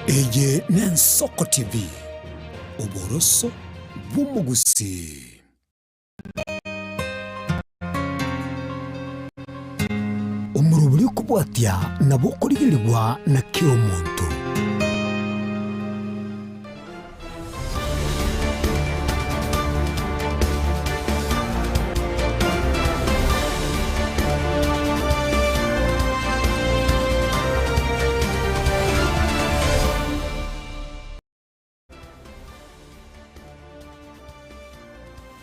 Eye n'Ensoko TV, oboroso bw'omogusii. Omorobori okobwatia nabo okorigerigwa na kera omonto.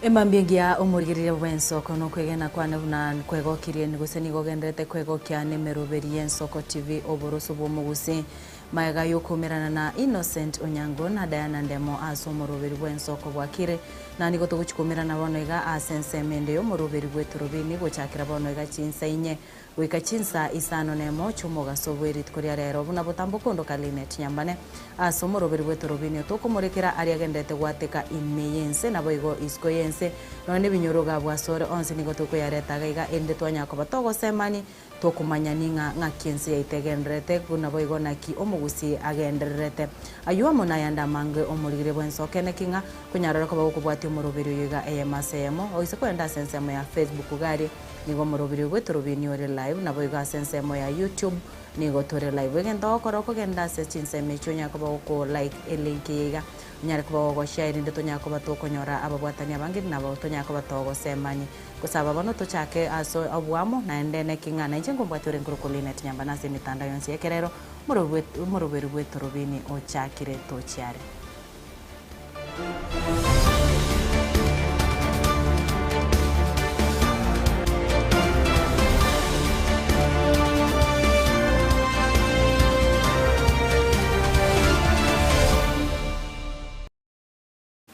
Emambia engiya omorigereria bw'ensoko nokwegena kwane buna kwegokirie gose nigo ogendererete kwegokia nemeroberi y'Ensoko TV oboroso bw'omogusii. Magega y'okoumerana na Innocent Onyango na Diana Ndemo ase omoroberi bw'ensoko bwakire, na nigo togochia koumerana bono iga ase ensemo ende y'omoroberi bw'etorobini gochakera bono iga chinsa inye goika chinsa isano nemo chi'omogaso bwe rituko ria rero buna botambe okondoka Linet Nyambane ase omoroberi bw'etorobini otokomorekera aria agenderete gwateka ime y'ense naboigo isiko y'ense nonya nebinyoro iga bwasore onsi nigo tokoyareta iga iga erinde twanyara koba togosemani Tokomanya ning'a ng'aki ense yaito egendererete, buna boigo naki omogusii agendererete. Ayio amo nayande amange omorigire bw'ense okeneki ng'a konyarore koba gokobwatia omoroberi oyo iga eyemo ase eyemo. Oise kogenda ase ensemo ya Facebook iga aria nigo omoroberi oyo bw'etorobini ore live, naboigo ase ensemo ya YouTube nigo tore live. Egento ogokora okogenda ase chinsemo echio onyare koba goko like elink eye iga, onyare koba gogoshare erinde tonyare koba tokonyora ababwatani abange nabo tonyare koba togosemani. Gosaba bono tochake ase oboamo, naende neki ng'a nainche nkombwate ore nkorokwa Linet Nyambane ase emetandao yonsi y'ekerero, omoroberi bw'etorobini ochakire tochiare.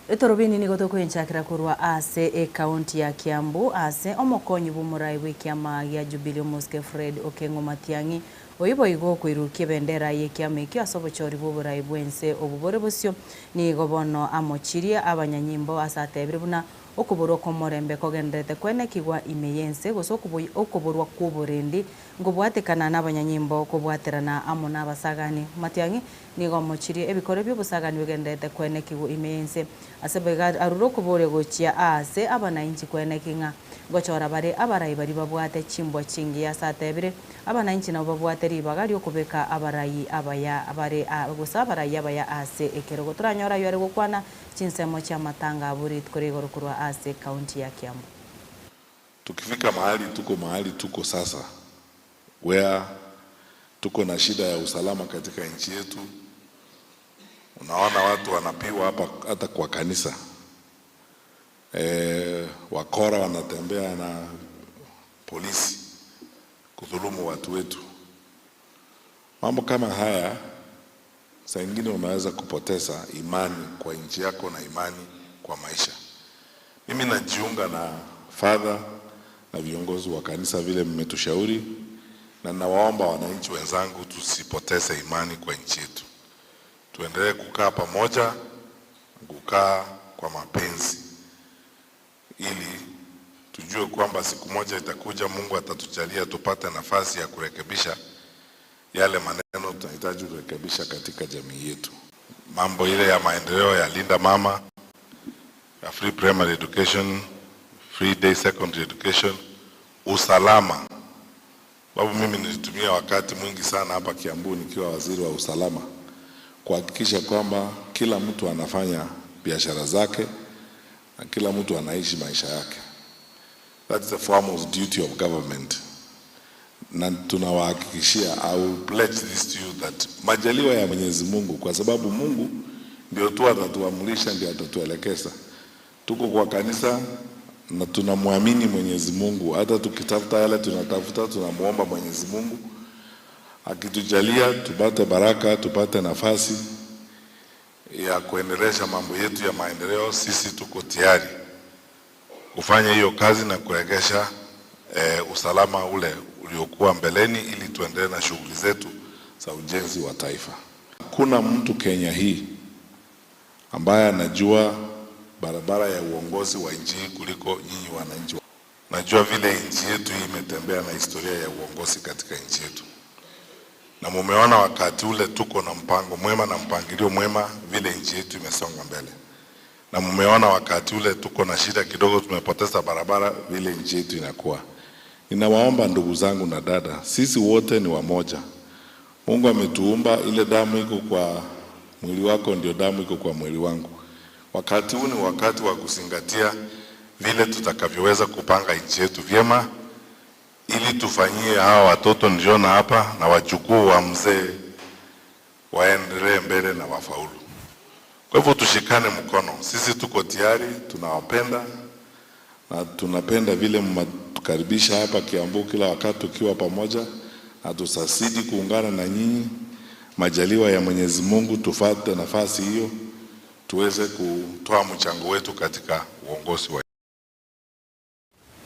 Etorobini nigo tokoenchakera korwa ase ekaunti ya Kiambu ase omokonyi bw'omorai bw'ekiama gia Jubilee Omosike Fred Okeng'o Matiang'i oyio boigo okoirurukia ebendera y'ekiama ekio ase obochori bw'oborai bw'ense obo bore bosio nigo bono amochirie abanyanyimbo ase atebire buna okoborwa kw'omorembe kogendererete kwenekigwa ime y'ense gose okoborwa kw'oborendi nkobwatekana nabanyanyimbo kobwaterana amo nabasagani Matiang'i Nigo omochirie ebikoro bi'obosagani bigendererete kwenekigwa ime y'ense. Ase boigo arure okoboria gochia aase abanainchi kweneki ng'a ngochora bare abarai baria babwate chimbwa chingiya. Ase atebire, Abanainchi nabo babwate ribaga ri'okobeka abarai abaya bare gose abarai abaya ase ekerogo. Toranyore ayio are gokwana chinsemo chi'amatanga abwo rituko ria igoro korwa ase ekaunti ya Kiambu. Tukifika mahali tuko mahali tuko sasa where tuko na shida ya usalama katika nchi yetu. Unaona watu wanapiwa hapa hata kwa kanisa e, wakora wanatembea na polisi kudhulumu watu wetu. Mambo kama haya saa ingine unaweza kupoteza imani kwa nchi yako na imani kwa maisha. Mimi najiunga na father na viongozi wa kanisa vile mmetushauri, na nawaomba wananchi wenzangu tusipoteze imani kwa nchi yetu, tuendelee kukaa pamoja, kukaa kwa mapenzi, ili tujue kwamba siku moja itakuja, Mungu atatujalia tupate nafasi ya kurekebisha yale maneno tunahitaji kurekebisha katika jamii yetu. Mambo ile ya maendeleo ya Linda Mama, ya free primary education, free day secondary education, usalama. Sababu mimi nilitumia wakati mwingi sana hapa Kiambu nikiwa waziri wa usalama kuhakikisha kwamba kila mtu anafanya biashara zake na kila mtu anaishi maisha yake. That's the foremost duty of government. Na tunawahakikishia, I will pledge this to you that majaliwa ya Mwenyezi Mungu, kwa sababu Mungu ndio tu atatuamrisha, ndio atatuelekeza. Tuko kwa kanisa na tunamwamini Mwenyezi Mungu, hata tukitafuta yale tunatafuta, tunamuomba Mwenyezi Mungu akitujalia tupate baraka, tupate nafasi ya kuendelesha mambo yetu ya maendeleo. Sisi tuko tayari kufanya hiyo kazi na kuregesha eh, usalama ule uliokuwa mbeleni ili tuendelee na shughuli zetu za ujenzi wa taifa. Kuna mtu Kenya hii ambaye anajua barabara ya uongozi wa nchi hii kuliko nyinyi wananchi. Najua vile nchi yetu hii imetembea na historia ya uongozi katika nchi yetu. Na mumeona wakati ule tuko na mpango mwema na mpangilio mwema vile nchi yetu imesonga mbele. Na mumeona wakati ule tuko na shida kidogo, tumepoteza barabara, vile nchi yetu inakuwa. Ninawaomba ndugu zangu na dada, sisi wote ni wamoja. Mungu ametuumba, ile damu iko kwa mwili wako ndio damu iko kwa mwili wangu. Wakati huu ni wakati wa kuzingatia vile tutakavyoweza kupanga nchi yetu vyema, ili tufanyie hawa watoto niliona hapa na wajukuu wa mzee waendelee mbele na wafaulu. Kwa hivyo tushikane mkono, sisi tuko tayari, tunawapenda na tunapenda vile mnatukaribisha hapa Kiambu kila wakati tukiwa pamoja, na tutazidi kuungana na nyinyi. Majaliwa ya Mwenyezi Mungu, tufate nafasi hiyo tuweze kutoa mchango wetu katika uongozi wa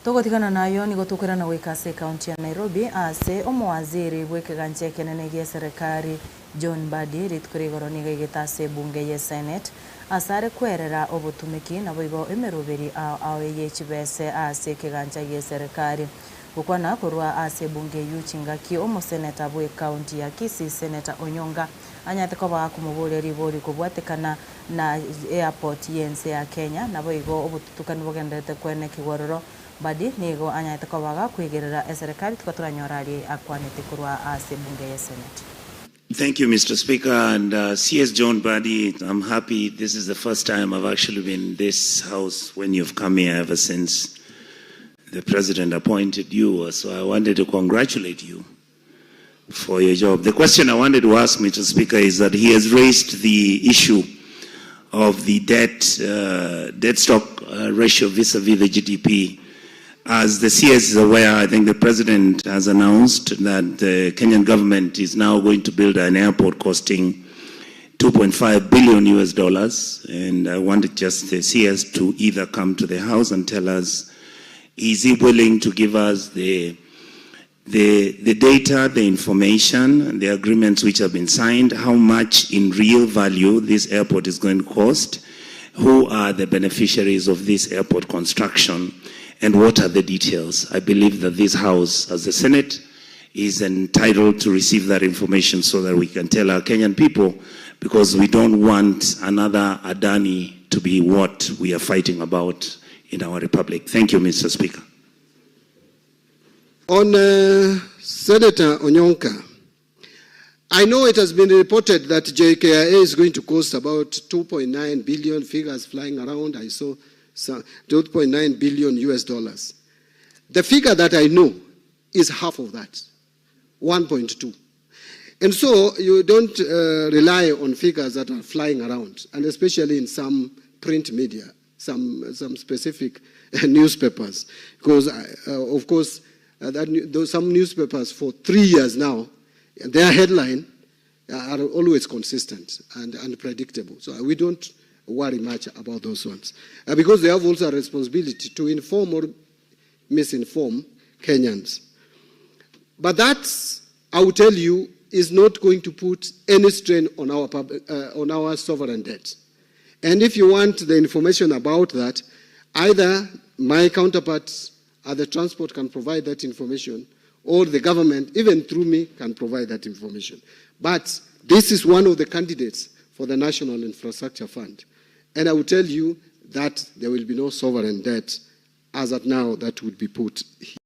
Togotigana nayio nigo tokoirana goika ase ekaunti ya Nairobi ase omowaziri bw'ekegancha ekenene gi'eserekari John Mbadi rituko ria igoro nigo aigete ase ebunge ye Senate ase are kwerera obotumeki naboigo emeroberi ao ao eye chibese ase ekegancha gi'eserekari. Gokwana korwa ase ebunge eyio chingaki omoseneta bw'ecounty ya Kisii Senator Onyonga anyarete koba akomoboria ribori kobwatekana na airport y'ense ya Kenya naboigo obotutukani bogendererete kwenekigwa ororo. Mbadi nigo anyarete koba gakoigerera eserekari tuka toranyore aria akwanete korwa ase ebunge ye Senate. Thank you, Mr. Speaker. And CS John Mbadi, I'm happy this is the first time I've actually been in this house when you've come here ever since the president appointed you. So I wanted to congratulate you for your job. The question I wanted to ask, Mr. Speaker, is that he has raised the issue of the debt stock ratio vis-a-vis the GDP. As the CS is aware, I think the president has announced that the Kenyan government is now going to build an airport costing 2.5 billion US dollars. And I wanted just the CS to either come to the house and tell us, is he willing to give us the data, the information, the agreements which have been signed, how much in real value this airport is going to cost, who are the beneficiaries of this airport construction, and what are the details? I believe that this House, as the Senate, is entitled to receive that information so that we can tell our Kenyan people, because we don't want another Adani to be what we are fighting about in our republic. Thank you, Mr. Speaker. On Senator Onyonka, I know it has been reported that JKIA is going to cost about 2.9 billion, figures flying around. I saw some 2.9 billion US dollars. The figure that I know is half of that, 1.2. And so you don't rely on figures that are flying around, and especially in some print media, some specific newspapers, because, of course, some newspapers for 3 years now, their headline are always consistent and predictable. So we don't worry much about those ones, because they have also a responsibility to inform or misinform Kenyans. But that, I will tell you, is not going to put any strain on our sovereign debt. And if you want the information about that, either my counterparts at the transport can provide that information, or the government, even through me, can provide that information. But this is one of the candidates for the National Infrastructure Fund. And I will tell you that there will be no sovereign debt as at now that would be put here.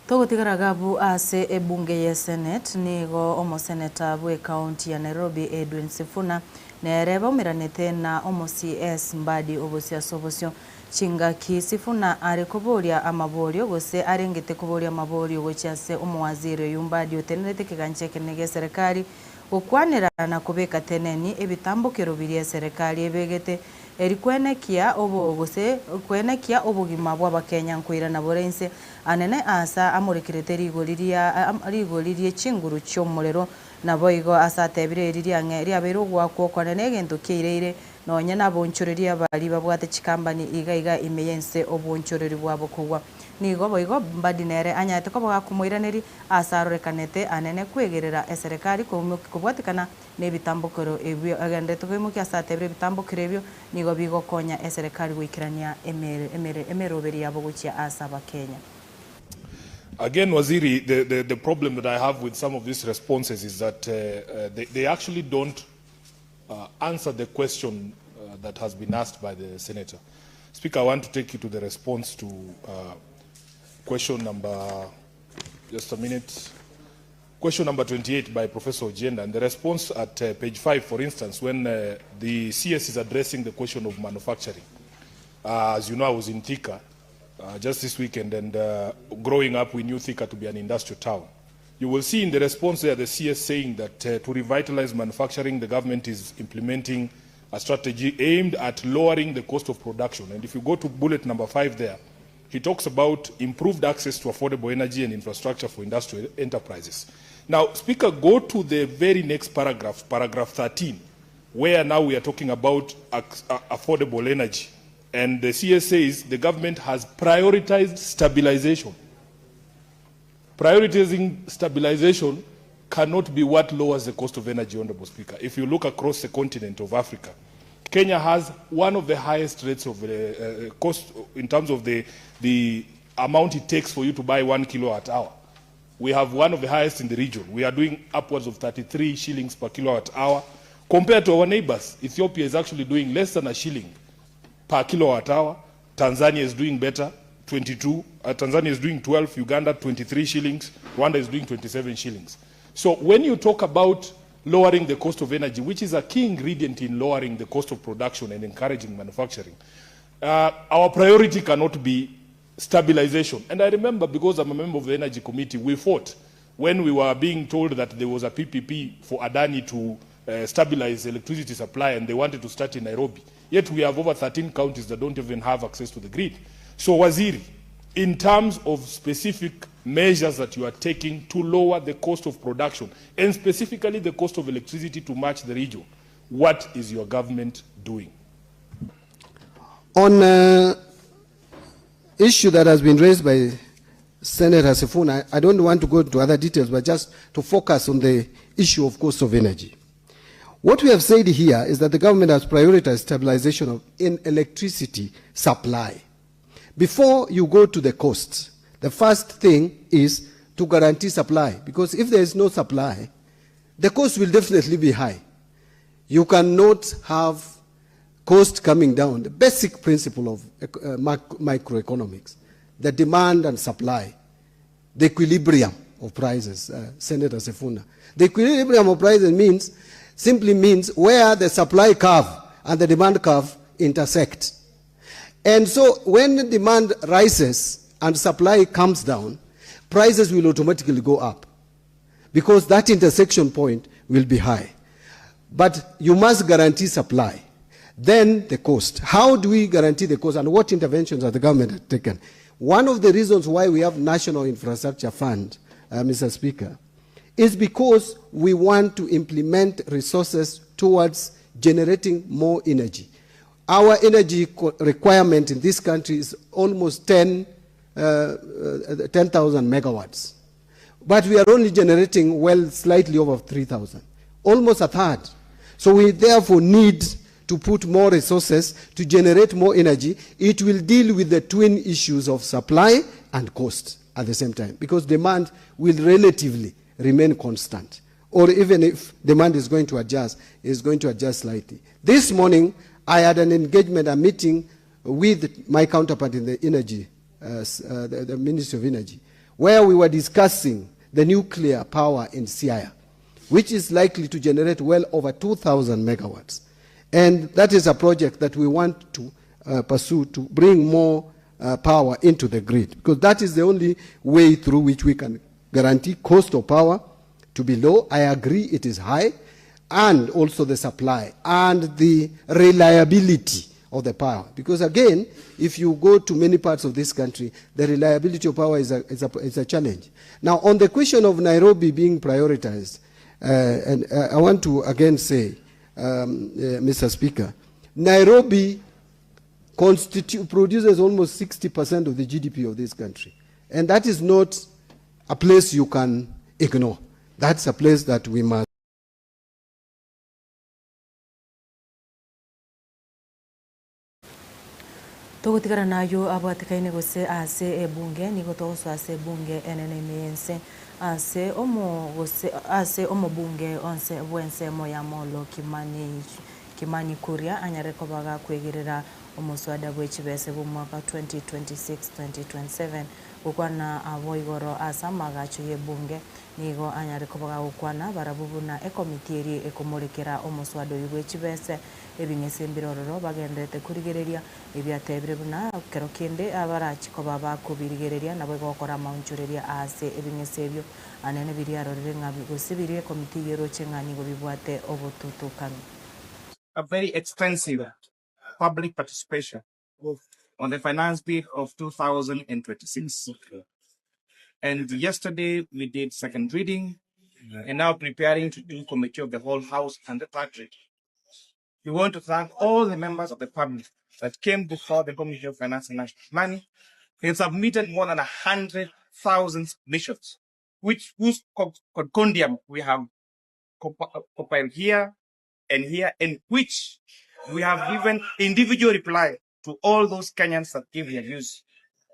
Togotigara gabu ase ebunge ye Senate nigo omoseneta bwe county ya Nairobi Edwin Sifuna nere baumeranete na omo CS Mbadi obosio ase obosio. Chingaki Sifuna are koboria amaborio gose arengete koboria amaborio gochia ase omowaziri oyu Mbadi otenerete ekegancha ekenene gia serikali gokwanera na kobeka teneni ebitambokero biria eserikali ebegete erikwenekia obo gose kwenekia obogima bw'abakenya nkoirana bore inse anene asa amorekerete rigori ria rigori rie chinguru chi'omorero naboigo asa atebire eri riang'e riabeire ogwakwa okwanene egento kiaireire nonya nabonchoreria bari babwate chikambani iga iga ime yense obonchoreri bwabo kogwa. Nigo boigo Mbadi nere anyarete koba gakomoiraneri ase arorekanete anene kwegerera eserikali kobwatekana na ebitambokero ebio agenderete koimokia ase atebire ebitambokero ebio nigo bigokonya eserikali goikerania emeroberi yabo gochia ase abakenya. Again, Waziri, the, the, the problem that I have with some of these responses is that uh, uh, they, they actually don't uh, answer the question uh, that has been asked by the senator. Speaker, I want to take you to the response to uh, question number, just a minute, question number 28 by Professor Ojienda. And the response at uh, page 5, for instance, when uh, the CS is addressing the question of manufacturing. Uh, as you know, I was in Thika uh, just this weekend, and uh, growing up, we knew Thika to be an industrial town. You will see in the response there the CS saying that uh, to revitalize manufacturing, the government is implementing a strategy aimed at lowering the cost of production. And if you go to bullet number 5 there, he talks about improved access to affordable energy and infrastructure for industrial enterprises. Now, Speaker, go to the very next paragraph, paragraph 13, where now we are talking about affordable energy. And the CS says the government has prioritized stabilization. Prioritizing stabilization cannot be what lowers the cost of energy, Honorable Speaker. If you look across the continent of Africa, Kenya has one of the highest rates of uh, uh, cost in terms of the, the amount it takes for you to buy one kilowatt hour. We have one of the highest in the region. We are doing upwards of 33 shillings per kilowatt hour. Compared to our neighbors, Ethiopia is actually doing less than a shilling per kilowatt hour. Tanzania is doing better, 22. Uh, Tanzania is doing 12, Uganda 23 shillings, Rwanda is doing 27 shillings. So when you talk about lowering the cost of energy, which is a key ingredient in lowering the cost of production and encouraging manufacturing, uh, our priority cannot be stabilization. And I remember because I'm a member of the Energy Committee, we fought when we were being told that there was a PPP for Adani to uh, stabilize electricity supply and they wanted to start in Nairobi. Yet we have over 13 counties that don't even have access to the grid. So Waziri, in terms of specific measures that you are taking to lower the cost of production and specifically the cost of electricity to match the region, what is your government doing? On uh, issue that has been raised by Senator Sifuna, I don't want to go into other details, but just to focus on the issue of cost of energy. What we have said here is that the government has prioritized stabilization of in electricity supply. Before you go to the costs, the first thing is to guarantee supply, because if there is no supply, the cost will definitely be high. You cannot have cost coming down. The basic principle of uh, microeconomics, the demand and supply, the equilibrium of prices, uh, Senator Sifuna. The equilibrium of prices means, simply means where the supply curve and the demand curve intersect. And so when demand rises and supply comes down, prices will automatically go up because that intersection point will be high. But you must guarantee supply. Then the cost. How do we guarantee the cost and what interventions has the government taken? One of the reasons why we have National Infrastructure Fund, uh, Mr. Speaker, is because we want to implement resources towards generating more energy. Our energy requirement in this country is almost 10, uh, uh, 10,000 megawatts. But we are only generating, well, slightly over 3,000, almost a third. So we therefore need to put more resources to generate more energy. It will deal with the twin issues of supply and cost at the same time, because demand will relatively remain constant. Or even if demand is going to adjust, is going to adjust slightly. This morning, I had an engagement, a meeting with my counterpart in the energy, uh, uh, the, the Ministry of Energy, where we were discussing the nuclear power in Siaya, which is likely to generate well over 2,000 megawatts. And that is a project that we want to uh, pursue to bring more uh, power into the grid, because that is the only way through which we can guarantee cost of power to be low. I agree it is high, and also the supply and the reliability of the power. Because again, if you go to many parts of this country, the reliability of power is a, is a, is a challenge. Now, on the question of Nairobi being prioritized, uh, and uh, I want to again say, um, uh, Mr. Speaker, Nairobi constitu- produces almost 60% of the GDP of this country. And that is not a place you can ignore. That's a place that we must. Togotigara nayio abwatekaine gose ase ebunge, nigo togosoa ase ebunge enene ime y'ense, ase omo gose ase omobunge onse bw'ensemo ya Molo Kimani Kimani Kuria anyare koba gakwegerera omoswada bwe chibese bw'omwaka 2026-2027 gokwana abo igoro ase amagacho y'ebunge. Nigo anyare koba gagokwana barabwo buna ekomiti eria ekomorekera omoswada oyio bwe chibese Ebing'ese mbire ororo bagendererete korigereria, ebiatebire buna kero kende abarachie koba bakobirigereria nabo igokora amaonchoreria aase ebing'ese ebio anene biria arorire ng'a gose biria ekomiti eyio eroche ng'a nigo bibwate obotutukanu. A very extensive public participation on the Finance Bill of 2026 and yesterday we did second reading and now preparing to do committee of the whole house and the third reading. We want to thank all the members of the public that came before the Committee of Finance and National Planning. They submitted more than 100,000 submissions, which whose concordium we have compiled here and here, and which we have given individual reply to all those Kenyans that gave their views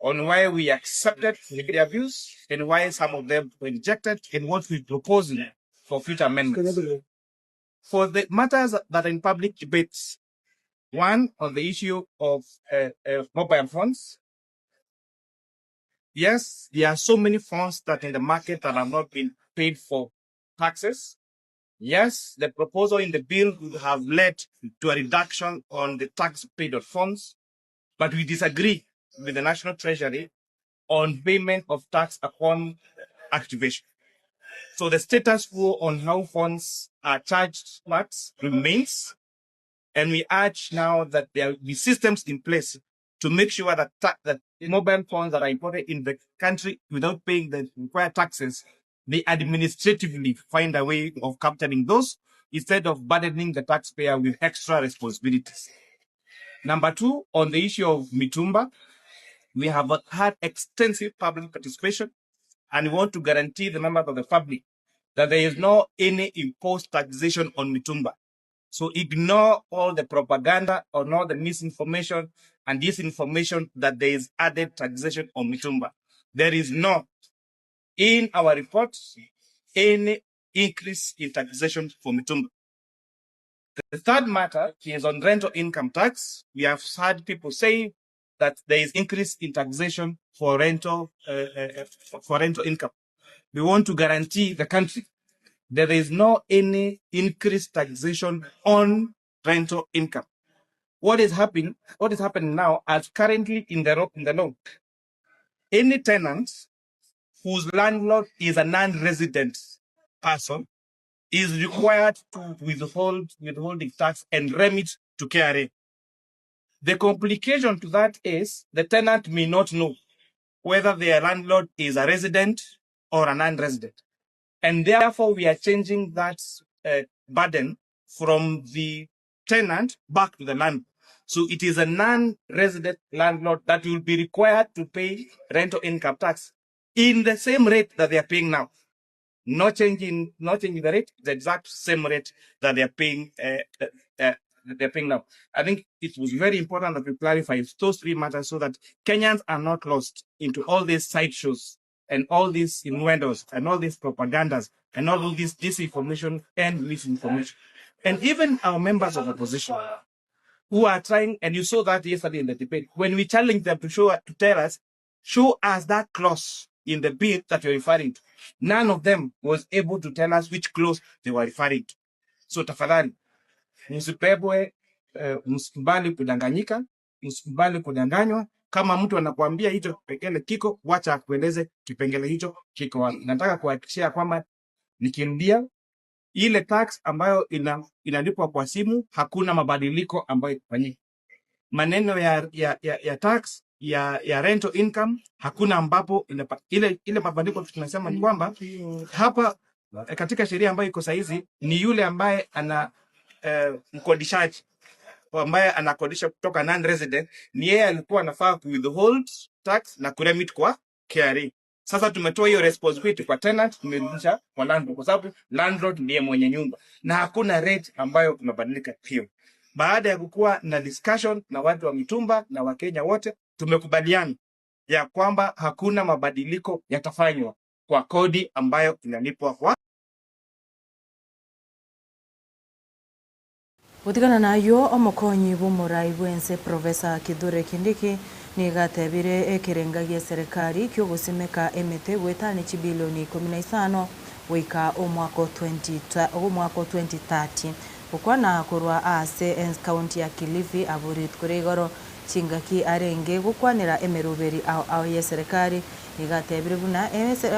on why we accepted their views and why some of them were rejected and what we propose for future amendments. For the matters that are in public debates, one on the issue of mobile phones. Yes, there are so many phones that in the market that have not been paid for taxes. Yes, the proposal in the bill would have led to a reduction on the tax paid on phones, but we disagree with the National Treasury on payment of tax upon activation. So the status quo on how phones are charged tax remains, and we urge now that there be systems in place to make sure that that mobile phones that are imported in the country without paying the required taxes, they administratively find a way of capturing those instead of burdening the taxpayer with extra responsibilities. Number two, on the issue of Mitumba, we have had extensive public participation and we want to guarantee the members of the public that there is no any imposed taxation on Mitumba. So ignore all the propaganda or all the misinformation and disinformation that there is added taxation on Mitumba. There is not, in our reports, any increase in taxation for Mitumba. The third matter is on rental income tax. We have heard people say that there is increase in taxation for rental income. We want to guarantee the country there is no any increased taxation on rental income. What is happening? What is happening now, as currently in the law, any tenant whose landlord is a non-resident person is required to withhold withholding tax and remit to KRA. The complication to that is the tenant may not know whether their landlord is a resident or a non-resident. And therefore, we are changing that burden from the tenant back to the landlord. So it is a non-resident landlord that will be required to pay rental income tax in the same rate that they are paying now. Not changing the rate, the exact same rate that they are paying, they're paying now. I think it was very important that we clarify those three matters so that Kenyans are not lost into all these sideshows and all these innuendos and all these propagandas and all of this disinformation and misinformation. And even our members of opposition who are trying, and you saw that yesterday in the debate, when we challenged them to tell us, show us that clause in the bill that you're referring to. None of them was able to tell us which clause they were referring to. So tafadhali, msibebwe, msikubali kudanganyika, msikubali kudanganywa. Kama mtu anakuambia hicho kipengele kiko, wacha akueleze kipengele hicho kiko wapi. Nataka kuhakikishia kwamba nikirudia, ile tax ambayo inalipwa kwa simu hakuna mabadiliko ambayo itafanyika. Maneno ya tax ya rental income hakuna ambapo ile mabadiliko tunasema ni kwamba hapa katika sheria ambayo iko saizi ni yule ambaye ana mkodishaji ambaye anakodisha kutoka non-resident ni yeye alikuwa anafaa ku withhold tax na kuremit kwa KRA. Sasa tumetoa hiyo responsibility kwa tenant, tumerudisha kwa landlord, kwa sababu landlord ndiye mwenye nyumba na hakuna rate ambayo imebadilika hiyo. Baada ya kukuwa na discussion na watu wa mitumba na Wakenya wote, tumekubaliana ya kwamba hakuna mabadiliko yatafanywa kwa kodi ambayo inalipwa kwa Gotigana nayio, omokonyi bw'omorai bw'ense Professor Kithure Kindiki nigo atebire ekerenga gi'eserekari ki'ogosimeka emete goetania chibilioni 15 goika omwaka o omwaka o 2030. Gokwana korwa ase county ya Kilifi abwo rituko ria igoro Chingaki arenge gokwanera emeroberi ao ao y'eserekari, nigo atebire buna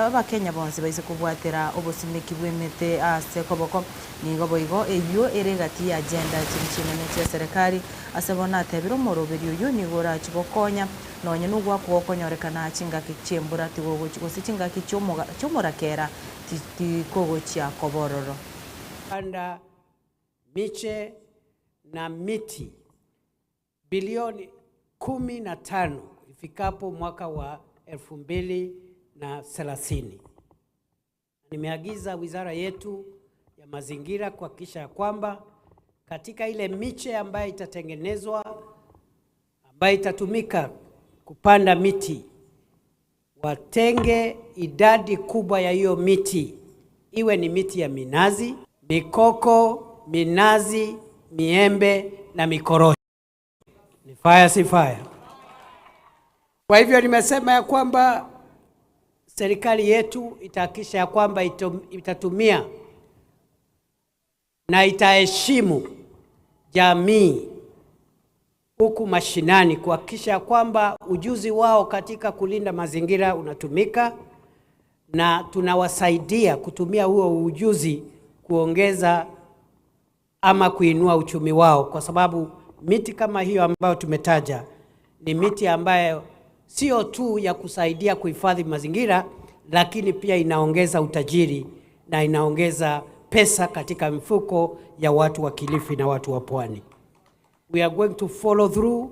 Abakenya bonsi baise kobwatera obosimeki bw'emete ase koboko. Nigo boigo eyio ere egati y'agenda chiria chinene chi'eserekari. Ase bono atebire omoroberi oyio nigo orachie gokonya nonye nogwakwa gokonyorekana chingaki chi'embura tigogochi gose chingaki chi'omorakera tikogochia koba ororo. Panda miche na miti bilioni 15 ifikapo mwaka wa 2030. Nimeagiza wizara yetu ya mazingira kuhakikisha ya kwamba katika ile miche ambayo itatengenezwa ambayo itatumika kupanda miti, watenge idadi kubwa ya hiyo miti, iwe ni miti ya minazi, mikoko, minazi, miembe na mikorosho. Ni fire si fire? Kwa hivyo nimesema ya kwamba serikali yetu itahakikisha ya kwamba itatumia na itaheshimu jamii huku mashinani kuhakikisha ya kwamba ujuzi wao katika kulinda mazingira unatumika na tunawasaidia kutumia huo ujuzi kuongeza ama kuinua uchumi wao, kwa sababu miti kama hiyo ambayo tumetaja ni miti ambayo sio tu ya kusaidia kuhifadhi mazingira, lakini pia inaongeza utajiri na inaongeza pesa katika mifuko ya watu wa Kilifi na watu wa Pwani. We are going to follow through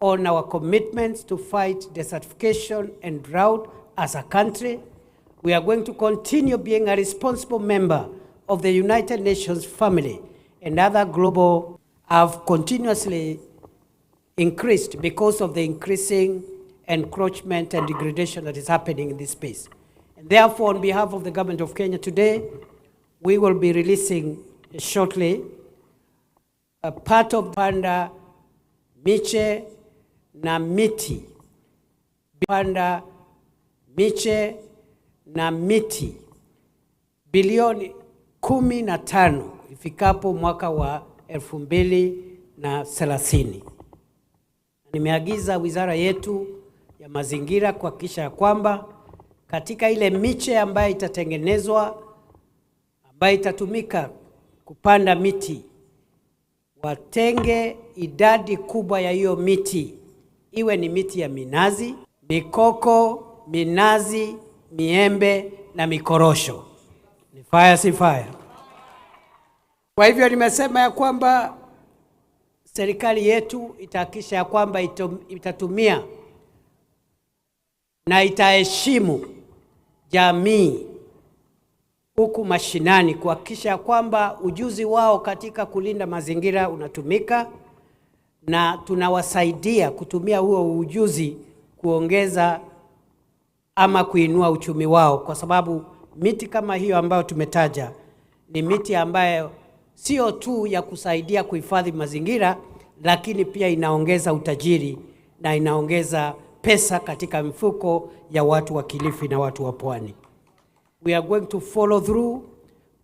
on our commitments to fight desertification and drought as a country. We are going to continue being a responsible member of the United Nations family and other global have continuously increased because of the increasing encroachment and degradation that is happening in this space. And therefore, on behalf of the government of Kenya today, we will be releasing shortly a part of panda miche na miti panda miche na miti bilioni 15 ifikapo mwaka wa 2030. Nimeagiza wizara yetu ya mazingira kuhakikisha ya kwamba katika ile miche ambayo itatengenezwa ambayo itatumika kupanda miti, watenge idadi kubwa ya hiyo miti, iwe ni miti ya minazi, mikoko, minazi, miembe na mikorosho. Ni fire si fire? Kwa hivyo nimesema ya kwamba serikali yetu itahakikisha ya kwamba itatumia na itaheshimu jamii huku mashinani kuhakikisha kwamba ujuzi wao katika kulinda mazingira unatumika na tunawasaidia kutumia huo ujuzi kuongeza ama kuinua uchumi wao, kwa sababu miti kama hiyo ambayo tumetaja ni miti ambayo sio tu ya kusaidia kuhifadhi mazingira, lakini pia inaongeza utajiri na inaongeza pesa katika mifuko ya watu wa Kilifi na watu wa Pwani. We are going to follow through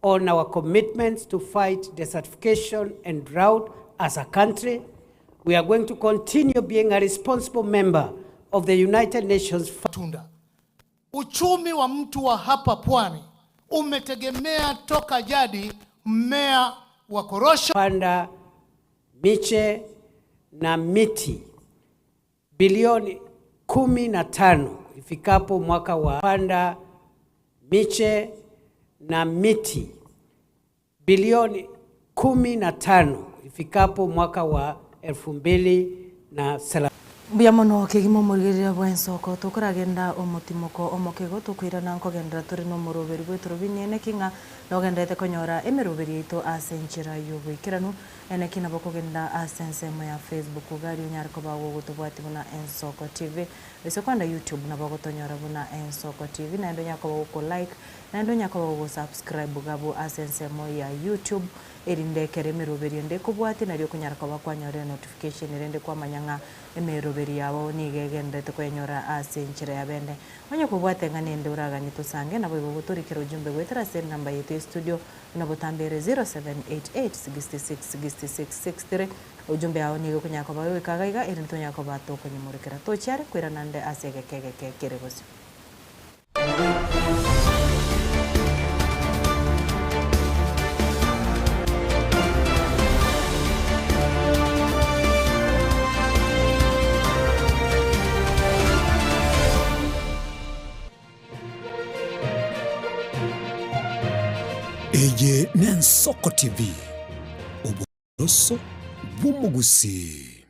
on our commitments to fight desertification and drought as a country. We are going to continue being a responsible member of the United Nations. Tunda. Uchumi wa mtu wa hapa Pwani umetegemea toka jadi mmea wa korosho. Panda miche na miti bilioni 15 ifikapo mwaka wa panda miche na miti bilioni 15 ifikapo mwaka wa 2030. Mbuya mono kegima omorigereria bw'ensoko, tokoragenda omotimoko omoke igo tokoirana nkogenderera tore nomoroberi bw'etorobini eneki ng'a nogendererete konyora emeroberi yaito ase enchera y'oboikeranu. Eneki nabo okogenda ase ensemo ya Facebook iga aria onyare koba gogotobwatia buna Ensoko TV. Gose kwenda YouTube nabo ogotonyora buna Ensoko TV naende onyare koba goko like naende onyare koba gogo subscribe iga abwo ase ensemo ya YouTube erinde ekero emeroberi ende ekobwatia nario okonyara koba kwanyorire notification erinde kwamanya ng'a emeroberi yabo nigo egendererete koyenyora ase enchera ya bene. Onye kobwate ng'a nende oraganie tosange naboigo gotorikera ujumbe goetera ase enamba yaito ye studio buna botambe ere 0788 66 66 63. Ujumbe yao nigo ekonyara koba goika iga iga erinde tonyare koba tokonyemurikera. Tochiare koirana nde ase egeka egeke kere bosio. Eye n'Ensoko TV, oboroso bw'omogusii.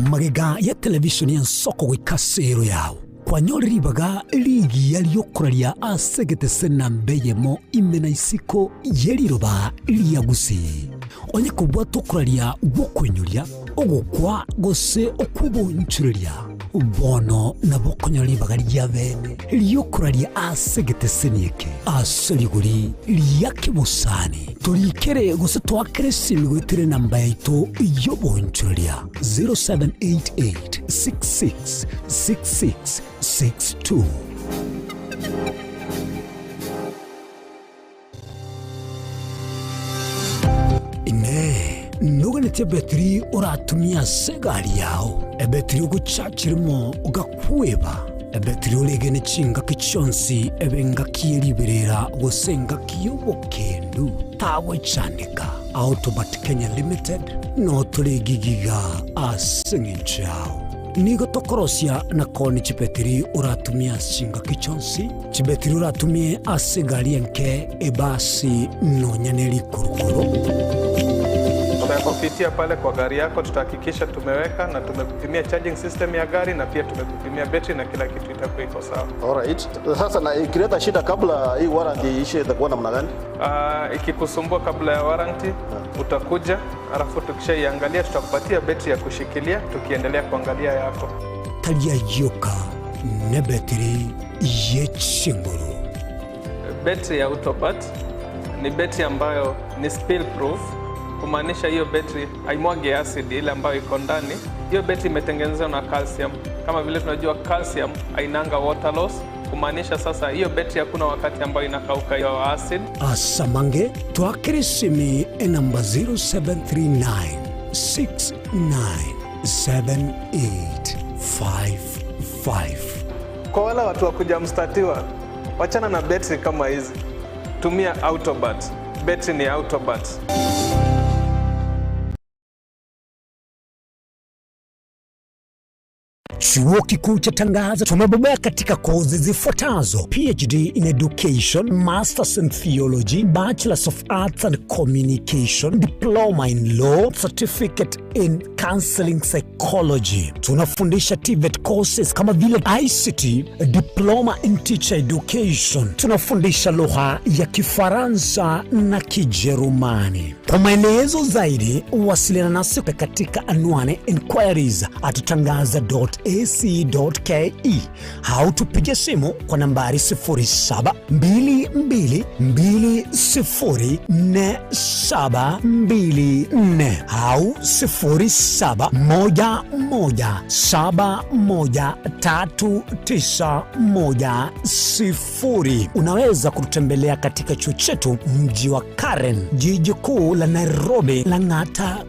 Magega ya televishoni y'ensoko goika ase ero yao, kwanyorire ribaga rigiya ri'okoraria ase egetese namba eyemo ime na isiko ye riroba ria Gusii. Onye kobwate okoraria gw'okoinyoria, ogokwa gose okw'obonchoreria, bono nabo okonyora ribaga ria bene ri'okoraria ase egeteseni eke ase rigori ria kebosani. Torikere gose toakere esimi goetera enamba yaito y'obonchoreria 0788 66 66 62. Inee! Noganetie ebetiri oratumie ase egari yao, ebetiri ogochachirimo ogakweba, ebetiri oregene chingaki chionsi ebe engaki ye riberera gose engaki y'obokendu? Tagochandeka. Autobat Kenya Limited notore egigiga ase eng'encho yao. Nigo tokorosia na koonia chibetiri oratumie ase chingaki chionsi, chibetiri oratumie ase egari enke, ebasi, nonya ne rikurukuru. Tutakupitia pale kwa gari yako, tutahakikisha tumeweka na tumekupimia charging system ya gari na pia tumekupimia betri na kila kitu itakuwa iko sawa. Alright. Sasa na ikileta shida kabla hii warranty iishe itakuwa namna gani? Ikikusumbua kabla ya warranty utakuja, alafu tukishaiangalia tutakupatia betri ya kushikilia tukiendelea kuangalia yako. Tari ayio oka, nebetiri ye chinguru. Betri ya Autobat ni betri ambayo ni spill proof, kumaanisha hiyo betri haimwagi acid ile ambayo iko ndani. Hiyo betri imetengenezwa na calcium. Kama vile tunajua calcium hainanga water loss, kumaanisha sasa hiyo betri hakuna wakati ambayo inakauka hiyo acid. Asamange twakere esimi enamba 0739 697855. Kwa wale watu wa kuja mstatiwa, wachana na betri kama hizi, tumia Autobat. Betri ni Autobat. Chuo Kikuu cha Tangaza tumebobea katika kozi zifuatazo: PhD in Education, Masters in Theology, Bachelors of Arts and Communication, Diploma in Law, Certificate in Counseling Psychology. Tunafundisha TVET courses kama vile ICT, Diploma in Teacher Education. Tunafundisha lugha ya Kifaransa na Kijerumani. Kwa maelezo zaidi, wasiliana nasi katika anwani inquiries at tangaza.ac.ke au tupige simu kwa nambari 0722204724 au 0711713910. Unaweza kututembelea katika chuo chetu mji wa Karen, jiji kuu la Nairobi, Lang'ata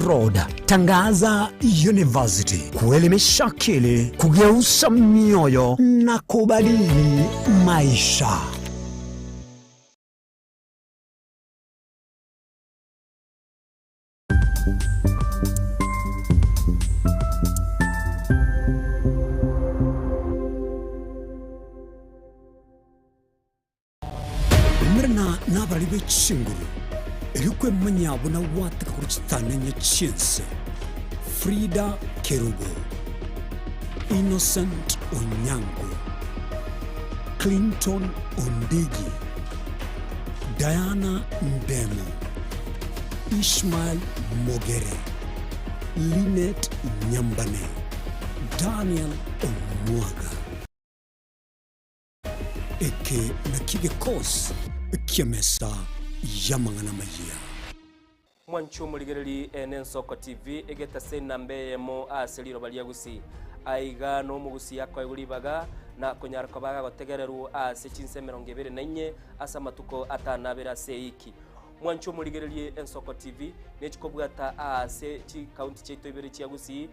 Road. Tangaza University, kuelimisha akili, kugeuza mioyo na kubadili maisha. Umerana nabarari be chinguru, erio kwemanya buna gwateka korwa chitanenye chi'ense. Frida Kerubo, Innocent Onyango, Clinton Ondigi, Diana Ndemo, Ishmael Mogere, Linet Nyambane, Daniel Omwaga. Eke nakio gekosi ki'emesa y'amang'ana amayia. Mwanche omorigereri ene Ensoko TV egetase enamba eyemo ase riroba ria Gusii. Aiga nomogusii akoegwa ribaga na konyara koba agotegererwa ase chinsa 24 ase amatuko atanabere ase eiki. Mwanche omorigererie Ensoko TV nechikobwata aase chikaunti chiaito ibere chia Gusii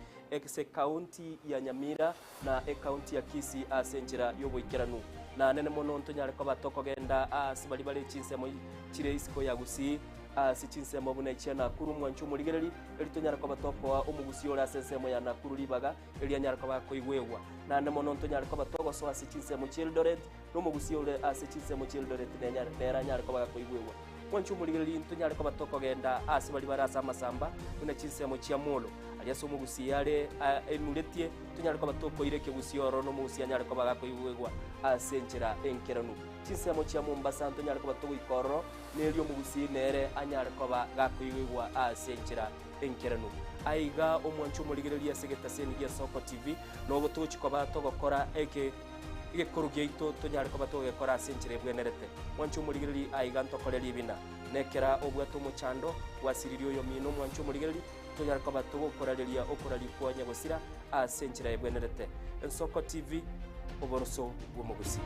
ase ekaunti ya Nyamira na ekaunti ya Kisii ase enchera y'oboikeranu. Na nene mono ntonyare koba tokogenda aase baria bare chinsemo chire isiko ya Gusii, ase chinsemo buna echia Nakuru, mwanche omorigereri, erio tonyare koba tokoa omogusii ore ase ensemo ya Nakuru ribaga, erio anyare koba akoigwegwa. Naende mono ntonyare koba togosoa ase chinsemo chi'Eldoret, na omogusii ore ase chinsemo chi'Eldoret nere anyare koba gakoigwegwa. Mwanche omorigereria ntonyare koba tokogenda aase baria bare ase amasamba, buna chinsemo chia Molo, aria ase omogusii are emuretie, tonyare koba tokoira ekegusii ororo na omogusii anyare koba gakoigwegwa ase enchera enkeranu. Chinsemo chia Mombasa ntonyare koba togoika ororo, na erio omogusii nere anyare koba gakoigwegwa ase enchera enkeranu. Aiga omwanche omorigereria ase egetaseni gia Soko TV, nogo togochi koba togokora eke. Egekoro giaito tonyare koba togegekora ase enchera ebwenerete. Mwanche omorigereria aiga ntokore ribina. Nekera obwate omochando, gwasiririe oyomino mwanche omorigereria, tonyare koba togokorareria okoraria kwa nyagosira ase enchera ebwenerete. Ensoko TV, oboroso bw'omogusii.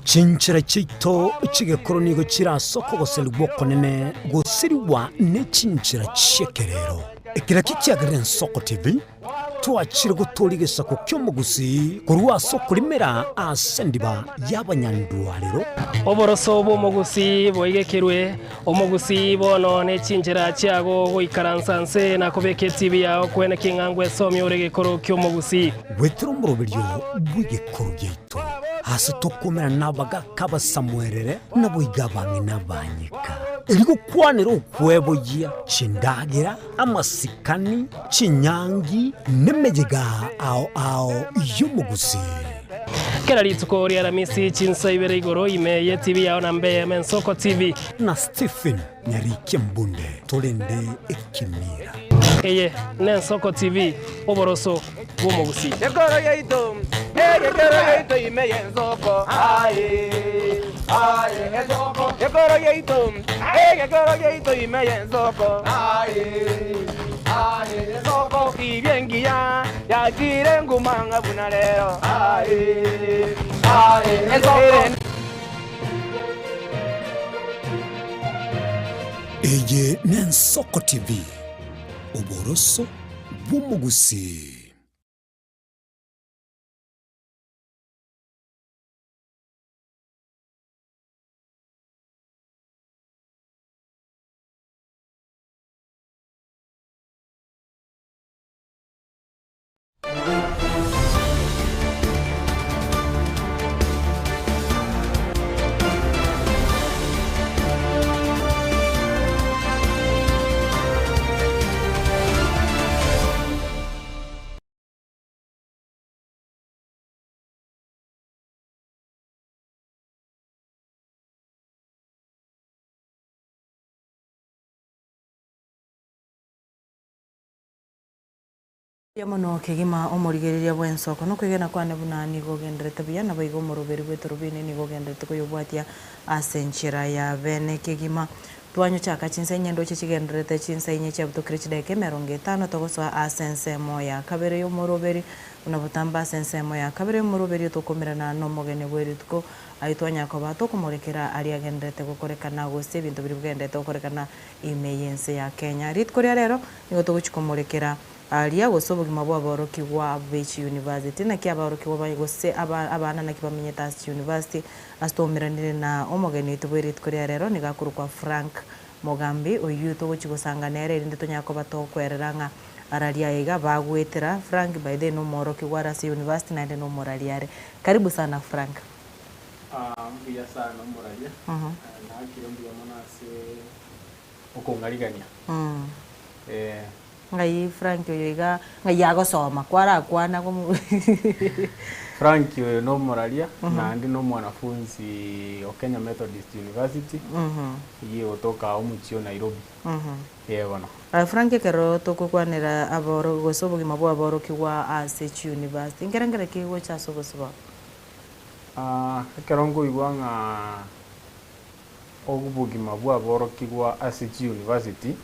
Chinchera chiaito chi'egekoro nigo chire ase okogoserigwa okonene gosirigwa ne chinchera chi'ekerero. Eke nakio kiagerire Ensoko TV twachire gotooria egesaku ki'omogusii korwa ase okorimera ase endiba y'abanyandwarero. Oboroso bw'omogusii boigekerwe, omogusii bono ne chinchera chiago goikaransa nse na kobeka etibi yao kwene king'a ngwesomia ore egekoro ki'omogusii. Goetera omoroberio bw'egekoro giaito. Ase tokomerana nabagaaka abasamuerere, naboigo abang'ina abanyeka, erio gokwanera okweboyia chindagera, amasikani, chinyangi, nemeyega ao ao y'omogusii. Kera rituko ri'Aramisi chinsa ibere igoro ime y'etibi yao na mbe eyemo Ensoko TV. Na Stephen Nyarikia Mbunde torende ekemira. Eye n'Ensoko TV, oboroso bw'omogusii. Gekoro giaito, egekoro giaito ime y'ensoko, aye, aye, ensoko. Gekoro giaito, egekoro giaito ime y'ensoko, aye, aye, ensoko. Tibia engiya yachire nguma ng'a buna rero, aye, aye, ensoko. Eye n'Ensoko TV, oboroso bw'omogusii. Mbuya mono kegima omorigereria bw'ensoko, nokwegena kwane buna nigo ogenderete buya, naboigo omoroberi bw'etorobini nigo ogenderete koyobwatia ase enchera ya bene kegima. Twanyochaka chinsa inye ndoche chigendererete chinsa inye chiabutokire chidaeka emerongo etano togosoa ase ensemo ya kabere y'omoroberi, buna botambe ase ensemo ya kabere y'omoroberi otokomerana nomogeni bwe rituko ayio twanyara koba tokomorekera aria agendererete gokorekana gose ebinto biria bigendererete gokorekana ime y'ense ya Kenya. Rituko ria rero nigo togochia komorekera Aria gose obogima bw'aborokigwa be chiyunivasiti. Naki aborokigwa ba gose aba abana naki bamenyete ase chiyunivasiti. Ase twaumeranire na omogeni oito bwe rituko ria rero nigo akorokwa Frank Mogambi oyio togochia gosanga nere erinde tonyare koba tokwerera ng'a araria aya iga bagoetera. Frank by the way nomworokigwa are ase university naende nomoraria are. Karibu sana Frank. Mbuya sana omoraria, naakire mbuya mono ase okong'arigania. Eh. Ng'ai Frank oyo iga ng'ai agosoma kwarakwana komo Frank oyo nomoraria naende nomwanafunzi o Kenya Methodist University eyio egotoka omochie o Nairobi. Ee bono. Frank ekero togokwanera aboro gose obogima bwa aborokigwa ase chiuniversity nkerengere ki gocha ase obosio bwao? Ekero nkoigwa ng'a obogima bwa aborokigwa ase chiuniversity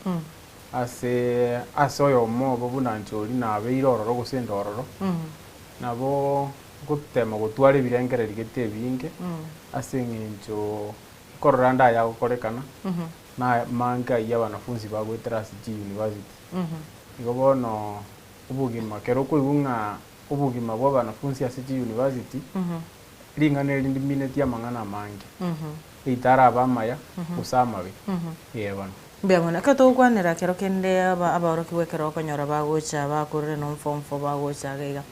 Ase ase oyomo obo buna inche oria nabeire ororo gose inde ororo, nabo ngotema gotwara ebirengererio gete ebinge ase eng'encho nkorora ande aya agokorekana, na amange ayio abanafunsi bagoetera ase chiuniversity. Igo bono obogima ekero okoigwa ng'a obogima bwa abanafunsi ase chiuniversity, ring'ana eri ndiminetie amang'ana amange, either arabe amaya gose amabe, ee bono. Mbuya mono. Ekero togokwanera kero kende aba abaorokigwa ekero okonyora bagocha bakorire no form four bagocha iga iga,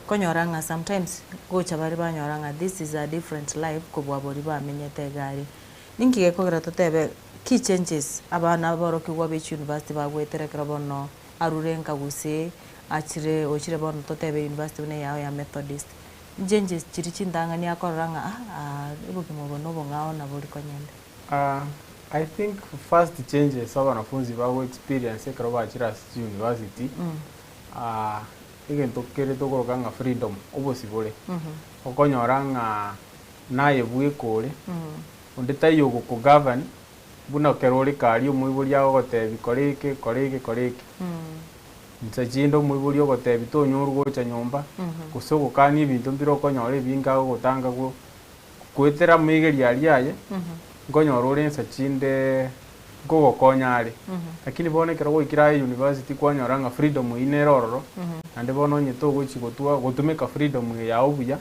okonyora ng'a sometimes gocha bare banyora ng'a this is a different life kobua boria bamenyete iga aria. Ninki gekogera totebe key changes abana abaorokigwa be chiuniversity bagoetera ekero bono arure nka gusii achire ochire bono totebe university buna eyao ya Methodist, changes chiria chintang'ani akorora ng'a ah obogima obo nobong'ao nabo rikonyende. I think first changes abanafunzi bago experience ekero bachire ase chi university, egento kere tokoroka ng'a freedom, obosibore. Okonyora ng'a naye bweka ore, onde taiyo ogoko govern, buna ekero ore karia omoibori agogotebi kora eke, kora eke, kora eke. Insa chinde omoibori ogotebi tonyorwa gocha nyomba, gose ogokania ebinto mbire okonyora ebinge agogotanga go. Goetera amaigerio aria aye, nkonyora ore ensa chinde nkogokonya are. Lakini bono ekero gwaikire aye university kwanyora ng'a freedom eyio nere ororo, naende bono onye togochi gotwa gotumeka freedom eye yao buya,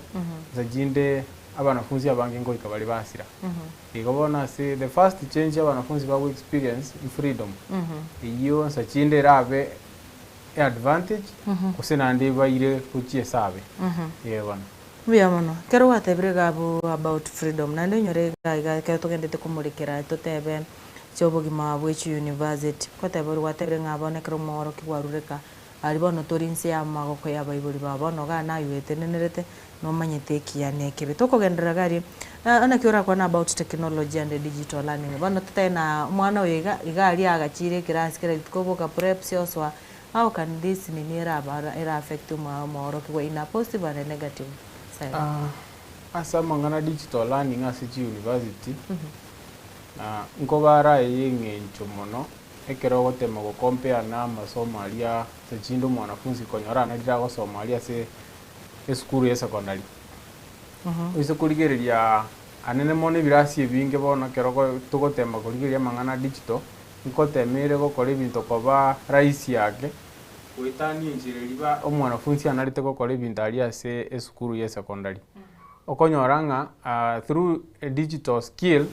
ensa chinde abanafunsi abange ngoika bare basira. Igo bono ase the first change abanafunsi bago experience ni freedom. Eyio ensa chinde erabe eadvantage, gose naende ebaire gochia ase abe. Ee bono. Mbuya mono. Ekero gwatebire iga abwo about freedom, naende onyore iga iga ekero togendete komorekera totebe chia obogima bwe chiuniversity, ngoteba ore gwatebire ng'a bono ekero omworokigwa arure ka, aria bono tori inse ya amagoko ya abaibori bao, bono igaa naye oetenenerete, nomanyete ekiya na ekebe. Tokogenderera iga aria, naki orakwane about technology and digital learning, bono totebe na omwana oyo iga, iga aria agachire ekerasi kera rituko oboka preps osoa. How can this nini eraba era affect omworokigwa in a positive and a negative side? Ase amang'ana digital learning ase chi university, nkobara aye eng'encho mono ekero ogotema go compare na amasomo aria ase chinde omwanafunzi konyora anarire agosoma aria ase esukuru ya secondary. Oise korigereria anene mono ebirasi ebinge bono ekero togotema korigereria amang'ana digital, Nkotemeire gokora ebinto koba rahisi ake. Goetania enchera eria ba omwanafunsi anarete gokora ebinto aria ase esukuru ya esecondary. Okonyora ng'a through a digital skill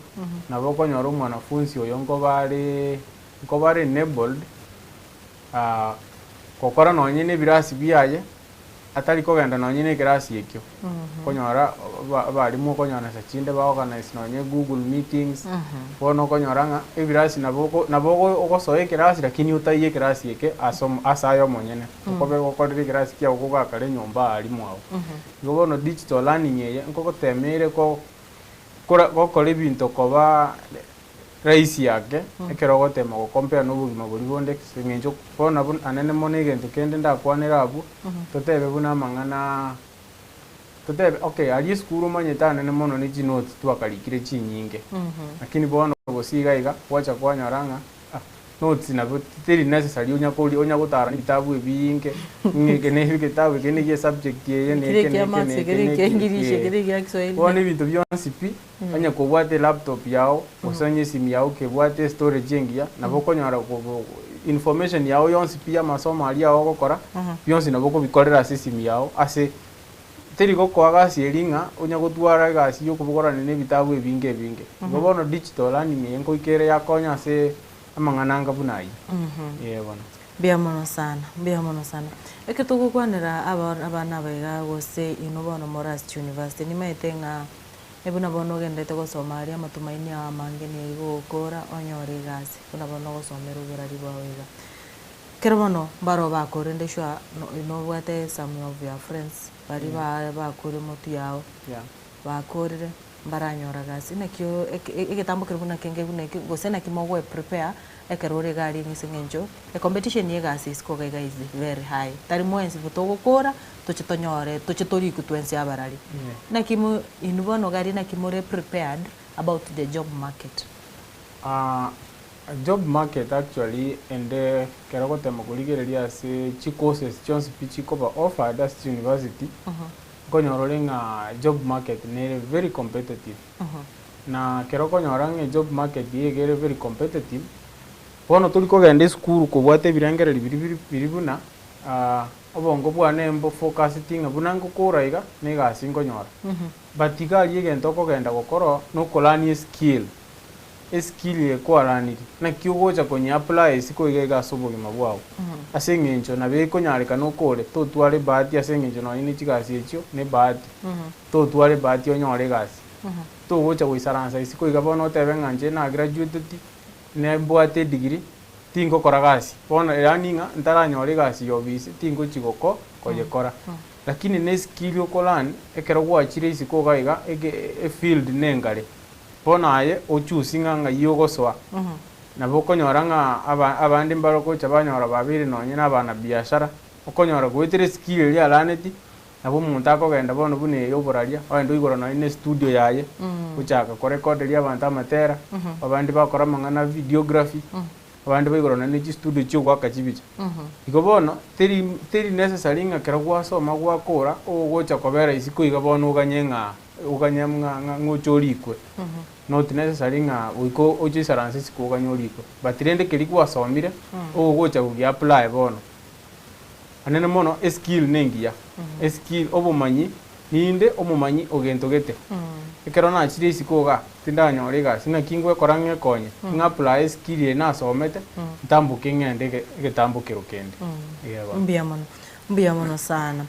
nabo okonyora omwanafunsi oyo nkoba are nkoba are enabled gokora nonye na ebirasi biaye atari kogenda nonye na ekerasi ekio, okonyora abalimu okonyora nsa chinde ba organize nonye google meetings, bono okonyora ng'a ebirasi nabo oko nabo ogosoa ekerasi lakini otaiyo ekerasi eke ase omo ase aye omonyene, okobe gokorera ekerasi kiago kogakare nyomba aria mwago. Igo bono digital learning eye nkogotema ere ko kora gokora ebinto koba Rahisi ake, ekero ogotema go compare nobogima boria bonde ase eng'encho bono nabo anene mono egento kende ndakwanere abwo, totebe buna amang'ana totebe okay aria esukuru omanyete anene mono ne chinotes twakarikire chinyinge, lakini bono gose iga iga gwacha kwanyora ng'a ah notes nabo teri necessary onya koria onya gotara na ebitabu ebiinge ng'a eke ne egetabu eke ne gie subject eye na Kere eke na ekia eke na maths, eke kere na ekia eke English, eh. kere ekia Kiswahili. Bono ebinto bionsi pi. Onye kobwate elaptop yao, gose onye esimi yao kebwate estorage engiya, nabo okonyora information yao yonsi pi y'amasomo aria ao ogokora, bionsi nabo okobikorera ase esimi yao ase teri gokoa gasi eria ng'a onya gotwara egasi ya okobogorana na ebitabu ebinge ebinge. Igo bono digital learning eye nkoika ere yakonya ase amang'ana anga buna ayio. Ee bono. Mbuya mono sana, mbuya mono sana. Eke togokwanera aba abana aba iga gose inwe bono more ase chiuniversity, nimaete ng'a Buna bono ogenderete gosoma aria amatumaini ao amange nigo ogokora onyore egasi, buna bono ogosomera oborari bwao iga. Kero bono mbaro bakorire rende sure nobwate some of your friends baria bakorire motwe yao, bakorire mbaranyora gasi. Naki egetambo keria buna kenge buna ekio gose naki mogoe prepare ekero ore iga aria ase eng'encho ecompetition ya egasi isiko iga iga is very high. Tari mwensi bo togokora toche tonyore toche torikwe twensi abarari. Naki mo inwe bono iga aria naki more prepared about the job market? Job market actually ende ekero ogotema korigereria ase chicourses chionsi pi chikoba offered ase chiuniversity, nkonyora ore ng'a job market nere very competitive. Na ekero okonyora ng'a ejob market iga ere very competitive, bono tori kogenda esukuru kobwate ebirengererio biria biri biri buna obongo bwane mbo focuseti ng'a buna ngokora iga, na egasi nkonyora. But iga aria egento okogenda gokora, nokolania eskill. Eskill eye kwaraniri, naki ogocha konye apply isiko iga iga ase obogima bwao. Ase eng'encho nabo ekonyarekana okore, totware ebahati ase eng'encho nonye ne chigasi echio ne ebahati. Totware ebahati onyore egasi. Togocha goisaransa isiko iga bono otebe ng'a inche na graduateti, nembwate edegree, tingokora gasi. Bono yaani ng'a ntaranyora egasi ya ofisi, tingochi goko koyekora. Lakini ne eskill okolearn, ekero gwachire isiko iga iga, ege efield nengare. Bono aye ochusi ng'a ng'ai ogosoa. Nabo okonyora ng'a aba abande mbare gocha banyora babeire nonye na abanabiashara, okonyora goetera eskill eria araneti, nabo omonto akogenda bono buna eye oboraria, ogende oigora nonye na estudio yaye, ochaka korekoderia abanto amatera, abande bakora amang'ana a videography, abande baigora nonye na chistudio chia ogoaka chibicha. Igo bono, teri teri necessary ng'a ekero gwasoma gwakora, ogocha kobera isiko iga bono oganye ng'a Oganye ng'a ng'a ng'oche orikwe. Not necessary ng'a goika oche oisaranse isiko oganye orikwe. But rende keria gwasomire, ogocha gogia apply bono. Anene mono eskill ne engiya, eskill obomanyi, ninde omomanyi o gento gete. Ekero nachire isiko igaa, tindanyora egasi, naki ngwekora ng'ekonye, ng'a apply eskill eye nasomete, ntamboke ng'ende ege egetambokero kende. Eeh bono. Mbuya mono, mbuya mono sana.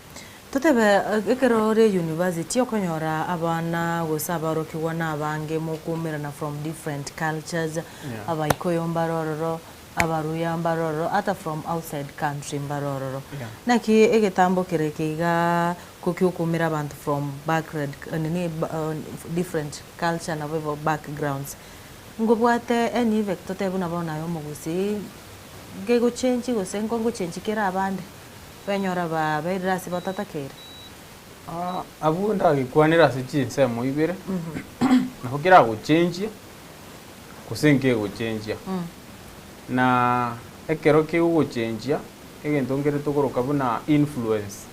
Totebe ekero ore university okonyora abana gose abarokigwa na abange mokoumerana from different cultures, Yeah. abaikoyo mbare ororo, abaruya mbare ororo, ata from outside country mbare ororo. Yeah. Naki egetambo kere eke igaa ko kiokoumera abanto from backred nini different culture nabo igo backgrounds. Nkobwate any effect totebe buna bono aye omogusii, nkegochengi gose nkongochengi kere abande? Benyora babeirire ase batatakeire. Abwo ndagekwanere ase chinsemo ibere, nabo keragochenchie gose nkegochenchia. Na ekero kegogochenchia, egento nkere tokoroka buna influence.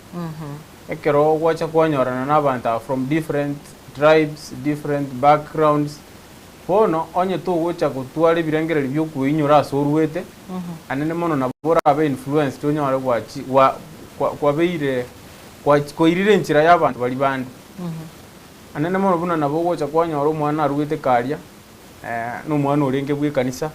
Ekero gwacha kwanyorana na abanto aba from different tribes, different backgrounds, Bono onye togocha gotwara ebirengererio bi'okoinyora ase oruete, anene mono nabo orabe influenced onyore gwachi gwa kwa kwabeire kwachi kwairire enchera y'abanto baria bande. Anene mono buna nabo ogocha kwanyora omwana aruete karia, na omwana orenge bw'ekanisa,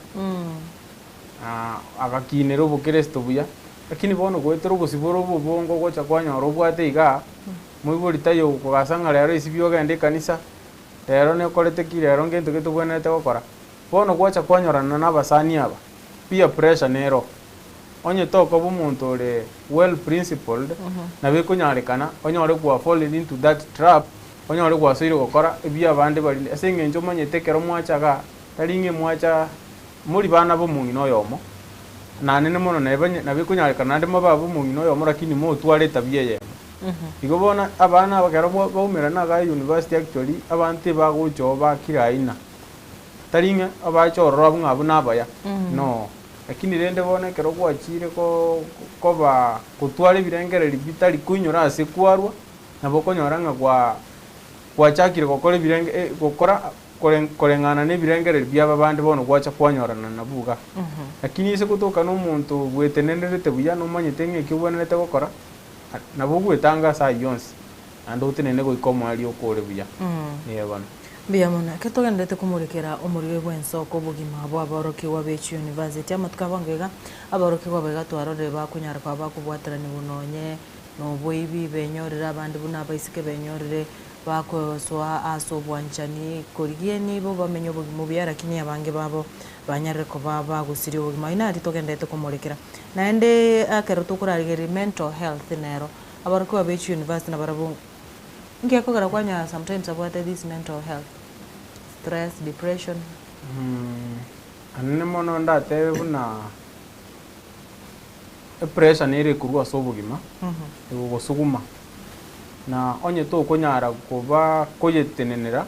agakinera obokeresito buya, lakini bono goetera obosibore obo obonge ogocha kwanyora obwate igaa, moibori taiyo okogasa ng'a rero esibie ogende ekanisa, Rero nekorete ki? Rero ngento ki tobwenerete gokora? Bono gwacha kwanyorana nabasani aba, peer pressure nero. Onye tokoba omonto ore well principled, nabo ekonyarekana onyore gwa fallen into that trap, onyore gwasoire gokora ebia abande barinde ase eng'encho omanyete ekero mwacha igaa, tari ng'a mwacha mori bana b'omong'ina oyomo, nanene mono neba nabo ekonyarekana naende mobe ab'omong'ina oyomo lakini motware etabia eyemo. Igo bono abana aba ekero baumerana iga university actually abanto ebagocha oo ba kila aina, tari ng'a abache ororo abwo ng'a abwo nabaya, no. Lakini rende bono ekero gwachire ko koba gotwara ebirengererio bitari koinyora ase kwarwa, nabo okonyora ng'a gwa gwachakire gokora ebirenge gokora koreng'ana na ebirengererio biabo abande bono gwacha kwanyorana nabwo iga. Lakini ase gotoka na omonto bwetenenerete buya nomanyete ng'a eki obwenerete gokora, Nabo ogwetanga ase ayio onsi, naende otenene goika omoerio okore buya. Ee bono. Mbuya mono. Ekero togendererete komorekera omorwio bw'ensoko obogima bw'aborokigwa be chiuniversity, amatuko abange iga, aborokigwa aba iga twarorire bakonyara koba bakobwataranigwa nonye noboibi, benyorire abande buna abaiseke benyorire. Bakosoa ase obwanchani korigia enibo bamenye obogima obuya, lakini abange babo banyarire koba bagosiria obogima. Oyio nari togenderete komorekera. Naende ekero tokorarigereria mental health nero, abarokigwa be chiuniversity nabarabwo nki ekogera kwanyora sometimes abwate this mental health, stress, depression. Anene mono ndatebe buna epressure nere ekorwa ase obogima, egogosuguma, na onye tokonyara koba koyetenenera,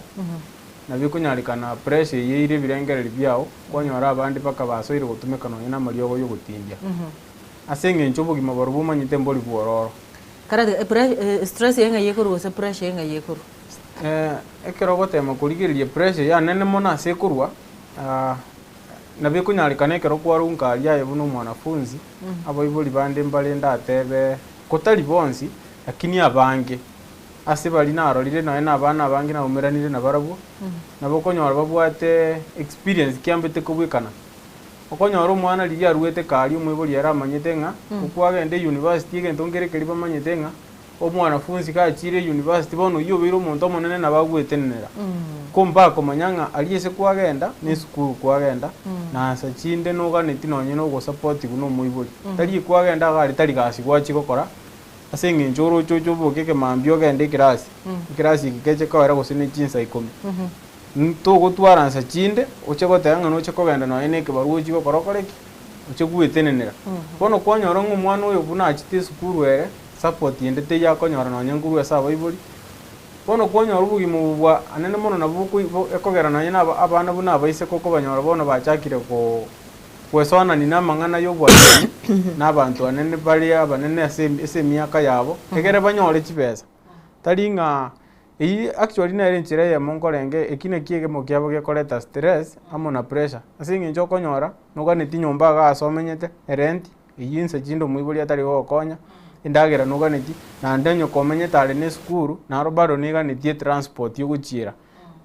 nabo ekonyarekana pressure eyio eire ebirengererio biao, kwanyora abande mpaka basoire gotumeka nonye na amariogo ya ogotindia. Ase eng'encho obogima barobwo omanyete mbori bwororo. Karate stress eye ng'ai ekorwa gose pressure eye ng'ai ekorwa? Ekero ogotema korigereria pressure eyio anene mono ase ekorwa, nabo ekonyarekana ekero kwarunka aria aye buna omwanafunzi, abaibori bande mbare ndatebe, kotari bonsi, lakini abange, ase baria narorire nonye na abana abange naumeranire nabarabwo, nabo okonyora babwate experience kiambete kobwekana. Okonyora omwana riria aruete karia omoibori ere amanyete ng'a, okwagenda eyunivasiti egento nkere keria bamanyete ng'a, Omwanafunsi gachire eyunivasiti bono oyio obeire omonto omonene nabo agwetenenera. Ko mbakomanya ng'a aria ase kwagenda ne esukuru kwagenda na nsa chinde noganeti nonye na ogosapotigwa na omoibori. Tari ekwagenda iga aria tari gasi gwachia gokora ase eng'encho oroche oche oboke ekemambia ogende ekerasi, ekerasi eke keche koera gose ne chinsa ikomi. Togotwara nsa chinde oche goteba ng'a noche kogenda nonye na ekebarua ochie gokora okore ki? Oche gwetenenera. Bono kwanyora ng'a omwana oyo buna achete esukuru ere, Support ende teiyo akonyora nonya nkorwa ase abaibori. Bono kwanyora obogima obo bwa anene mono nabwo bokoi bo ekogera nonya na aba abana buna abaiseke okobanyora bono bachakire ko gwesoanania na amang'ana ya obwanchani na abanto anene bare abanene ase ase emiaka yabo, egere banyore chibesa. Tari ng'a eyio actually nere enchera eyemo nkorenge eki naki ekemo kiabo gekoreta stress amo na pressure. Ase eng'encho okonyora, noganeti nyomba igaa ase omenyete, erent, Eyio inse chinde omoibori atari gogokonya, endagera noganeti, naende onye komenyete are na esukuru, naro bado neganetie etransport yogochiera.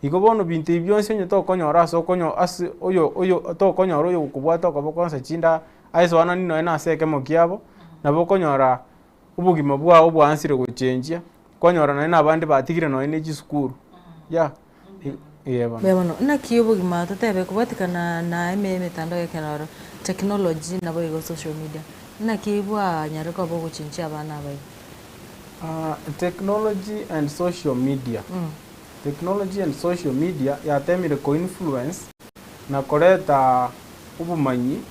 Igo bono binto ebi bionsi onye tokonyora ase okonyo ase oyo oyo tokonyora oyogokobwata okoboko nse chinde aesoanani nonye na ase ekemo kiabo, nabo okonyora obogima bwao bwaansire gochenjia, kwanyora nonye na abande batigire nonye na echisukuru, yeah. Ee bono. Mbuya mono. Naki obogima totebe kobwatikana na ime emetandao y'ekeroro, technology naboigo social media, naki bwanyare koba bogochinchia abana aba iga? Technology and social media, Technology and social media yatemire ko influence na koreta obomanyi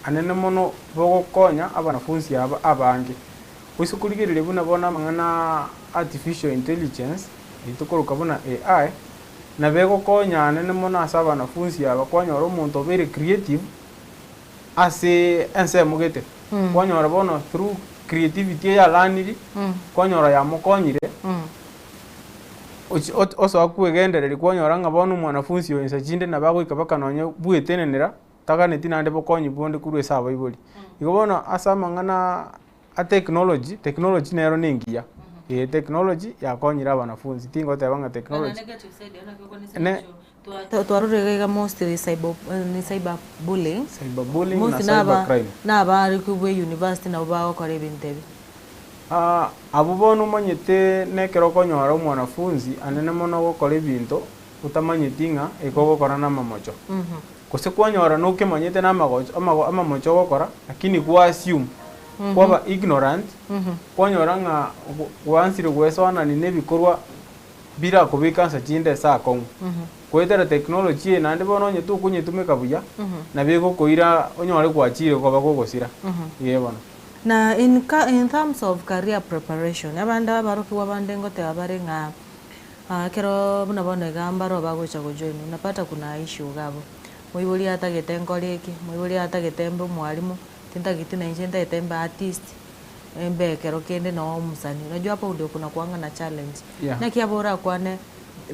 anene mono bogokonya abanafunsi aba abange. Gose korigereria buna bono amang'ana artificial intelligence Eyio tokoroka buna AI, nabo egokonya anene mono ase abanafunsi aba kwanyora omonto obeire creative ase ensemo gete. Kwanyora bono through creativity eye alaniri, kwanyora yamokonyire, ochi osoa kwegendereria kwanyora ng'a bono omwanafunsi oyo insa chinde nabo agoika mpaka nonye bwetenenera, taganeti naende bokonyi bonde korwa ase abaibori. Igo bono ase amang'ana A technology, technology nero nengiya, eh technology yakonyire abanafunzi tingoteba ng'a technology ne. Twarorire iga iga mostly cyber ni cyber bullying, Cyber bullying na mostly cyber naba crime. nabarikigwa bwe university nabo bagokora ebinto ebi. Abwo bono omanyete nekero okonyora omwanafunzi anene mono ogokora ebinto otamanyeti ng'a ekogokora namamocho. Gose kwanyora nokemanyete namagocho amago amamocho ogokora lakini gwa assume kwaba ignorant kwanyora ng'a gwansire goesoanani na ebikorwa birakobeka nsa chinde ase akong'u. Goetera technology eye naende bono onye tokonyetumeka buya nabo egokoira onyore gwachire koba gogosira. Ee bono. Na in ka in terms of career preparation, abande abarokigwa bande ngoteba bare ng'a Ekero buna bono iga mbaro bagocha gojoin, unapata kuna issue iga abwo, moibori atagete nkore eke, moibori atagete mbe omwalimu, tintageti na inche ntagete mbe artist, mbe ekero kende noo omosani, unajua hapo ndio kuna kuanga na challenge. Yeah. Naki abwo orakwane,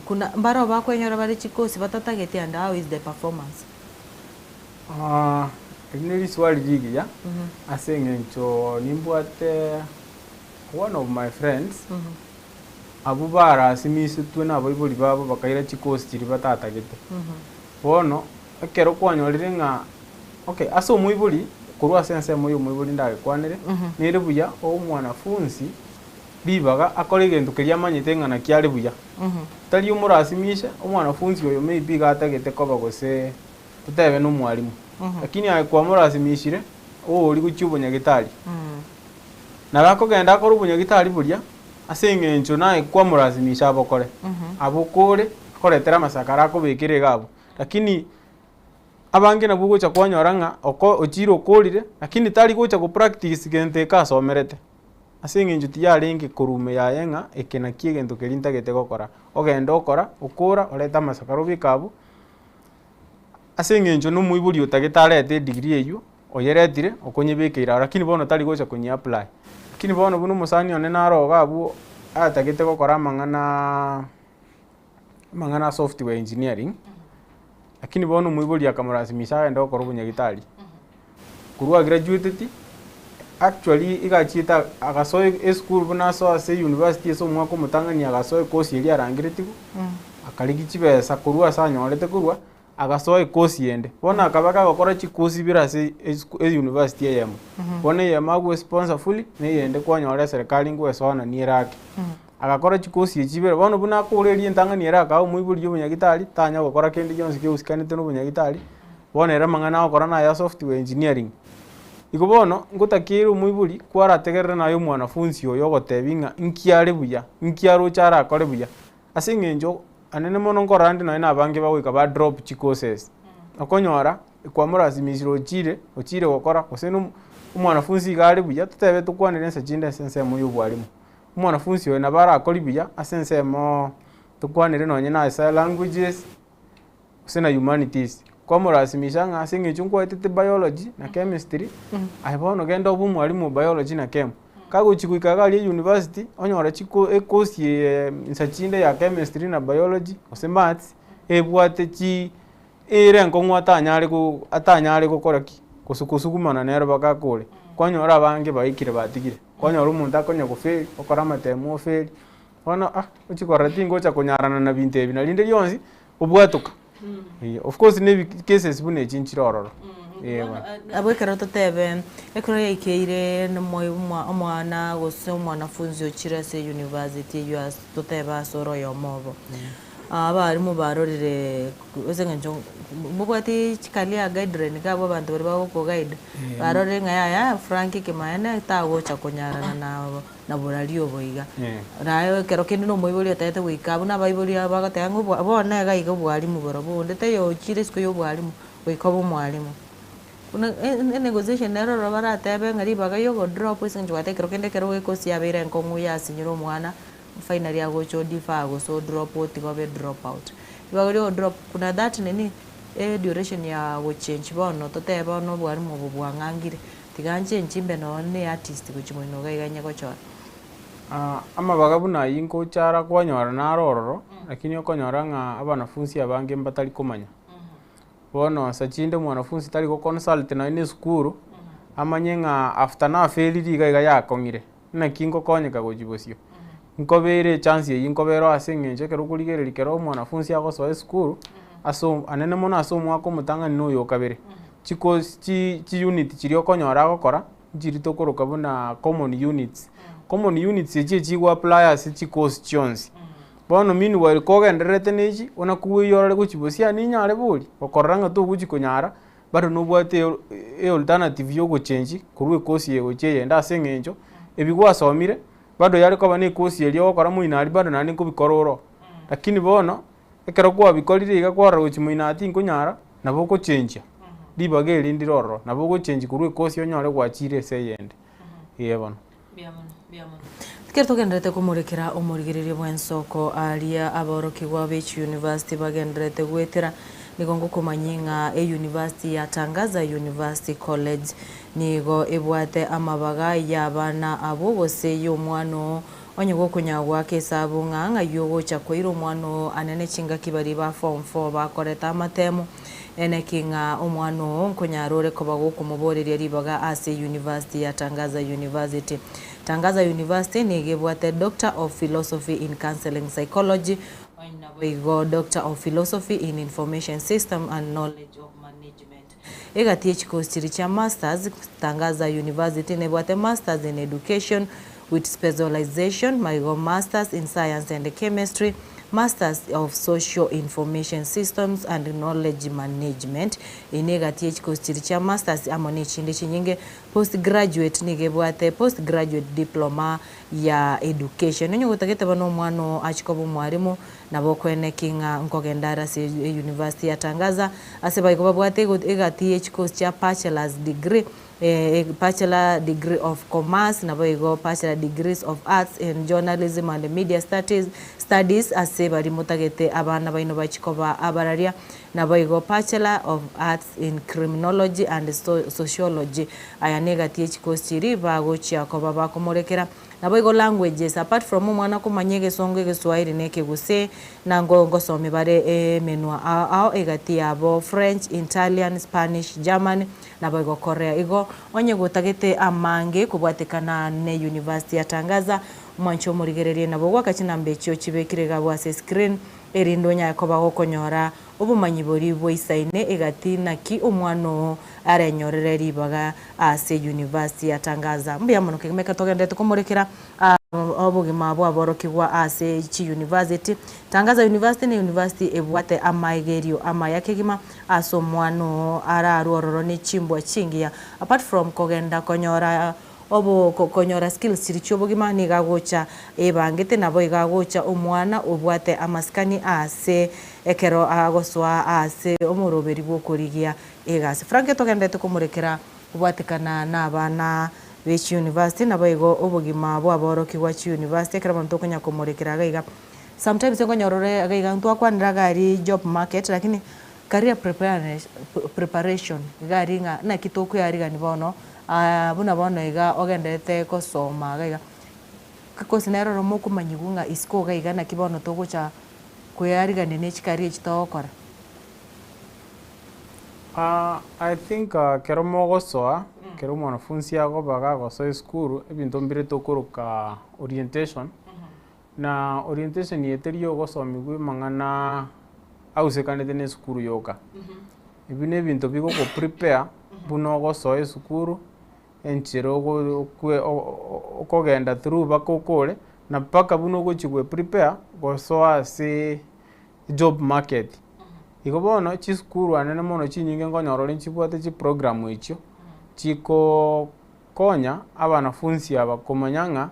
kuna mbaro bakwenyora bare chikosi batatageti and how is the performance? Eri ne riswali rigiya, ase eng'encho nimbwate one of my friends, Abwo barasimisetwe nabaibori babo bakaira chikosi chiria batatagete. Bono ekero kwanyorire ng'a okay ase omoibori korwa ase ensemo ya omoibori ndagekwanere, nere buya omwanafunsi. ribaga akore egento keria amanyete ng'a naki are buya. Tari omorasimishe omwanafunzi oyo maybe iga atagete koba gose totebe na omwalimu, lakini aye kwamorasimisire oori gochia obonyagitari. Nabo akogenda akore obonyagitari boria ase eng'encho naye kwamorasimisha abokore, abokore akoretere amasakara akobekere iga abwo. Lakini abange nabwo ogocha kwanyora ng'a oko ochire okorire lakini tari gocha go practice gento eke asomerete. Ase eng'encho tiyarenge korwa ime yaye ng'a eke nakio egento keria ntagete gokora. Ogende okora, okora, orete amasakara obeke abwo, ase eng'encho na omoibori otagete arete edegree eywo, oyeretire, okonyebekeire aro lakini bono tari gocha konye apply. Lakini bono buna omosani one naro iga abwo, atagete gokora amang'anaa amang'ana a software engineering, lakini bono omoibori akamorasimisha agende gokora obonyagitari. Korwa agraduateti, actually iga achiete agasoa esukuru buna asoa ase university ase omwaka omotang'ani agasoa ecourse eria arangeretigwe, akarigia chibesa korwa ase anyorete korwa, agasoa ecourse ende. Bono akaba kagokora chicourse ibere ase esuk euniversity eyemo. Bono eyemo agwe sponsor fully, na eyende kwanyora eserekari ngoesoanania ere ake. Agakora chikosi echi ibere, bono buna akore eria entang'ani ere akaa omoibori obonyagitari, tanya gokora kende gionsi kehusikanete na obonyagitari, bono ere amang'ana agokora naya software engineering. Igo bono, ngotakeire omoibori kwarategerere naye omwanafunsi oyo ogotebi ng'a nki are buya, nki aroche arakore buya, ase eng'encho anene mono nkorora ande nonye na abange bagoika ba drop chicourses, okonyora kwamorasimisire ochire, ochire gokora gose na omwanafunsi iga are buya, totebe tokwanere nse chinde ase ensemo ya obwarimu. Omwanafunsi oyo nabo arakori buya ase ensemo tokwanere nonye na ase languages gose na humanities. Kwamorasimisha ng'a ase eng'encho nkwaetete biology na chemistry, aye bono genda obe omwalimu o biology na chem. Kagochi goika iga aria university, onyore chiko ecourse eye nsa chinde ya chemistry na biology gose maths, ebwate chi ere enkong'u atanyare go atanyare gokora ki? Gose kosugumana nero mpaka akore. Kwanyora abange baikire batigire. Kwanyora omonto akonya gofeli, okora amatemo ofeli, bono ah ochia korora tingocha konyarana na binto ebi na rinde rionsi, obwatoka. Eeh of course na ebi cases buna echi nchire ororo, eh bono. Abwo ekero totebe, ekero yaikeire nomoi omwa omwana gose omwanafunzi ochire ase university eywo ase totebe ase ore oyomo obo, abalimu barorire ase eng'encho mobwati chikaria guideline iga abwo abanto baria bagokoguide, barorire ng'a yaya Frank ekemanene tagocha konyarana na na borari obo iga. Naye ekero kende na omoibori otagete goika abwo na abaibori aba bagoteba ng'a obwa bono iga iga obwalimu borobwo onde taiyo ochire isiko ya obwalimu goika obe omwalimu. Buna enegotiation nero ororo baratebe ng'a ribaga ya ogodrop ase eng'encho gwateba ekero kende ekero ecourse yabeire enkong'u yasinyire omwana, finally agocha odefer gose odrop otiga obe drop out. Ribaga ria ogodrop kuna that nini, eduration ya gochange bono totebe bono obwalimu obo bwang'angire, tiga nchenchi mbe nonye na eartist gochia moino iga iga inye gochora. Amabaga buna ayio nkocha ara kwanyora naro ororo, lakini okonyora ng'a abanafunsi abange mbatari komanya. Bono ase chinde omwanafunsi tari go consult nonye na esukuru, amanye ng'a after nafailire iga iga yakong'ire, naki ngokonyeka gochia bosio. Nkobeire echance eywo nkobera oo ase eng'encho ekero okorigereria kero omwanafunsi agosoa esukuru, ase anene mono ase omwaka omotang'ani na oyo okabere, chikosi chi chiunit chiria okonyora agokora, nchiria tokoroka buna common units. Common units echi echigo apply ase chikosi chionsi. Bono meanwhile kogendererete na echi, buna koigwa orore gochia bosio yaani ninyare bori, gokorora ng'a togochi konyara, bado nobwate e alternative ya ogochengi korwa ekosi eye gochia eyende ase eng'encho, ebi gwasomire, bado yare koba na ekosi eria ogokora moino aria bado naende nkobikora oro. Lakini bono, ekero kwabikorire iga kwarora gochia moino aa tinkonyara, nabo ogochengia, ribaga eri ndire ororo, nabo ogochengi korwa ekosi onyore gwachire ase eyende, eeh bono. Ekero togendererete komorekera omorigereria bw'ensoko aria aborokigwa be chiuniversity bagendererete goetera, nigo ngokomanyia ng'a eyunivasiti ya Tangaza University College nigo ebwate amabaga y'abana abwo gose y'omwana oo onye gokonyara goaka esabu ng'a ng'ai ogocha koira omwana oo anene chingaki baria ba form four bakoreta amatemo Eneki ng'a omwana oo nkonyara ore koba gokomoboreria ribaga ase University ya Tangaza University. Tangaza University nigo ebwate Doctor of Philosophy in Counselling Psychology, onye naboigo Doctor of Philosophy in Information System and Knowledge of Management. Egati ye chikosi chiria chia Masters, Tangaza University nebwate Masters in Education, with Specialization, maigo Masters in Science and Chemistry, Masters of Social Information Systems and Knowledge Management. Eye negati ye chikosi chiria chia Masters amo nechinde chinyinge. Postgraduate nigo ebwate Postgraduate Diploma ya Education. Onye gotagete bono omwana oo achie koba omwalimu, nabo okoeneki ng'a nkogenda are ase eyunivasiti ya Tangaza, ase baigo babwate egati ye chikosi chia Bachelor's degree, Bachelor degree of Commerce, naboigo Bachelor degrees of Arts in Journalism and Media Studies, ase baria motagete abana baino bachie koba abararia, naboigo Bachelor of Arts in Criminology and Sociology. Aya negati ye chikosi chiria bagochia koba bakomorekera. Naboigo languages, apart from omwana komanya egesongo, egeswahili na ekegusii, nango ngosomi bare emenwa ao ao egati yabo French, Italian, Spanish, German, naboigo Korea. Igo onye gotagete amange kobwatekana ne university ya Tangaza, mwanche omorigererie nabo goaka chinamba echio chibekire iga abwo ase escreen erinde onyare koba gokonyora Obomanyi boria bwaisaine egati naki omwana oo arenyorere ribaga ase university ya Tangaza. Mbuya mono kegima ekero togenderete komorekera obogima bw'aborokigwa ase chiuniversity. Tangaza University ne university ebwate amaegerio amaya kegima ase omwana oo ararwe ororo ne chimbwa chingiya apart from kogenda konyora Obo konyora skills chiria chiobogima nigo agocha ebangete nabo igo agocha omwana obwate amasikani aase ekero agosoa aase omoroberi bwokorigia egasi. Frank togenderete komorekera kobwatekana na abana be chiuniversity nabo igo obogima bwaborokigwa chiuniversity ekero bono tokonya komorekera iga iga. Sometimes okonyora ore iga iga ntwakwanire iga aria job market lakini career preparation iga aria ng'a naki tokoearigani bono Buna bono iga ogendererete gosoma iga iga, gose nere oro mokomanyigwa ng'a isiko iga iga naki bono togocha koearigania ne chikari echi togokora? I think ekero mogosoa, ekero omwanafunsi agoba gagosoa esukuru, ebinto mbire tokoroka orientation, na orientation eye teri ya ogosomiwa amang'ana agosekanete na esukuru yoka. Ebi na ebinto bigogo prepare buna ogosoa esukuru, enchera okogenda through mpaka okore, na mpaka buna ogochi gwe prepare gosoa ase job market. Igo bono chisukuru anene mono chinyinge nkonyora ore nchibwate chiprogram echio, chikokonya abanafunsi aba komanya ng'a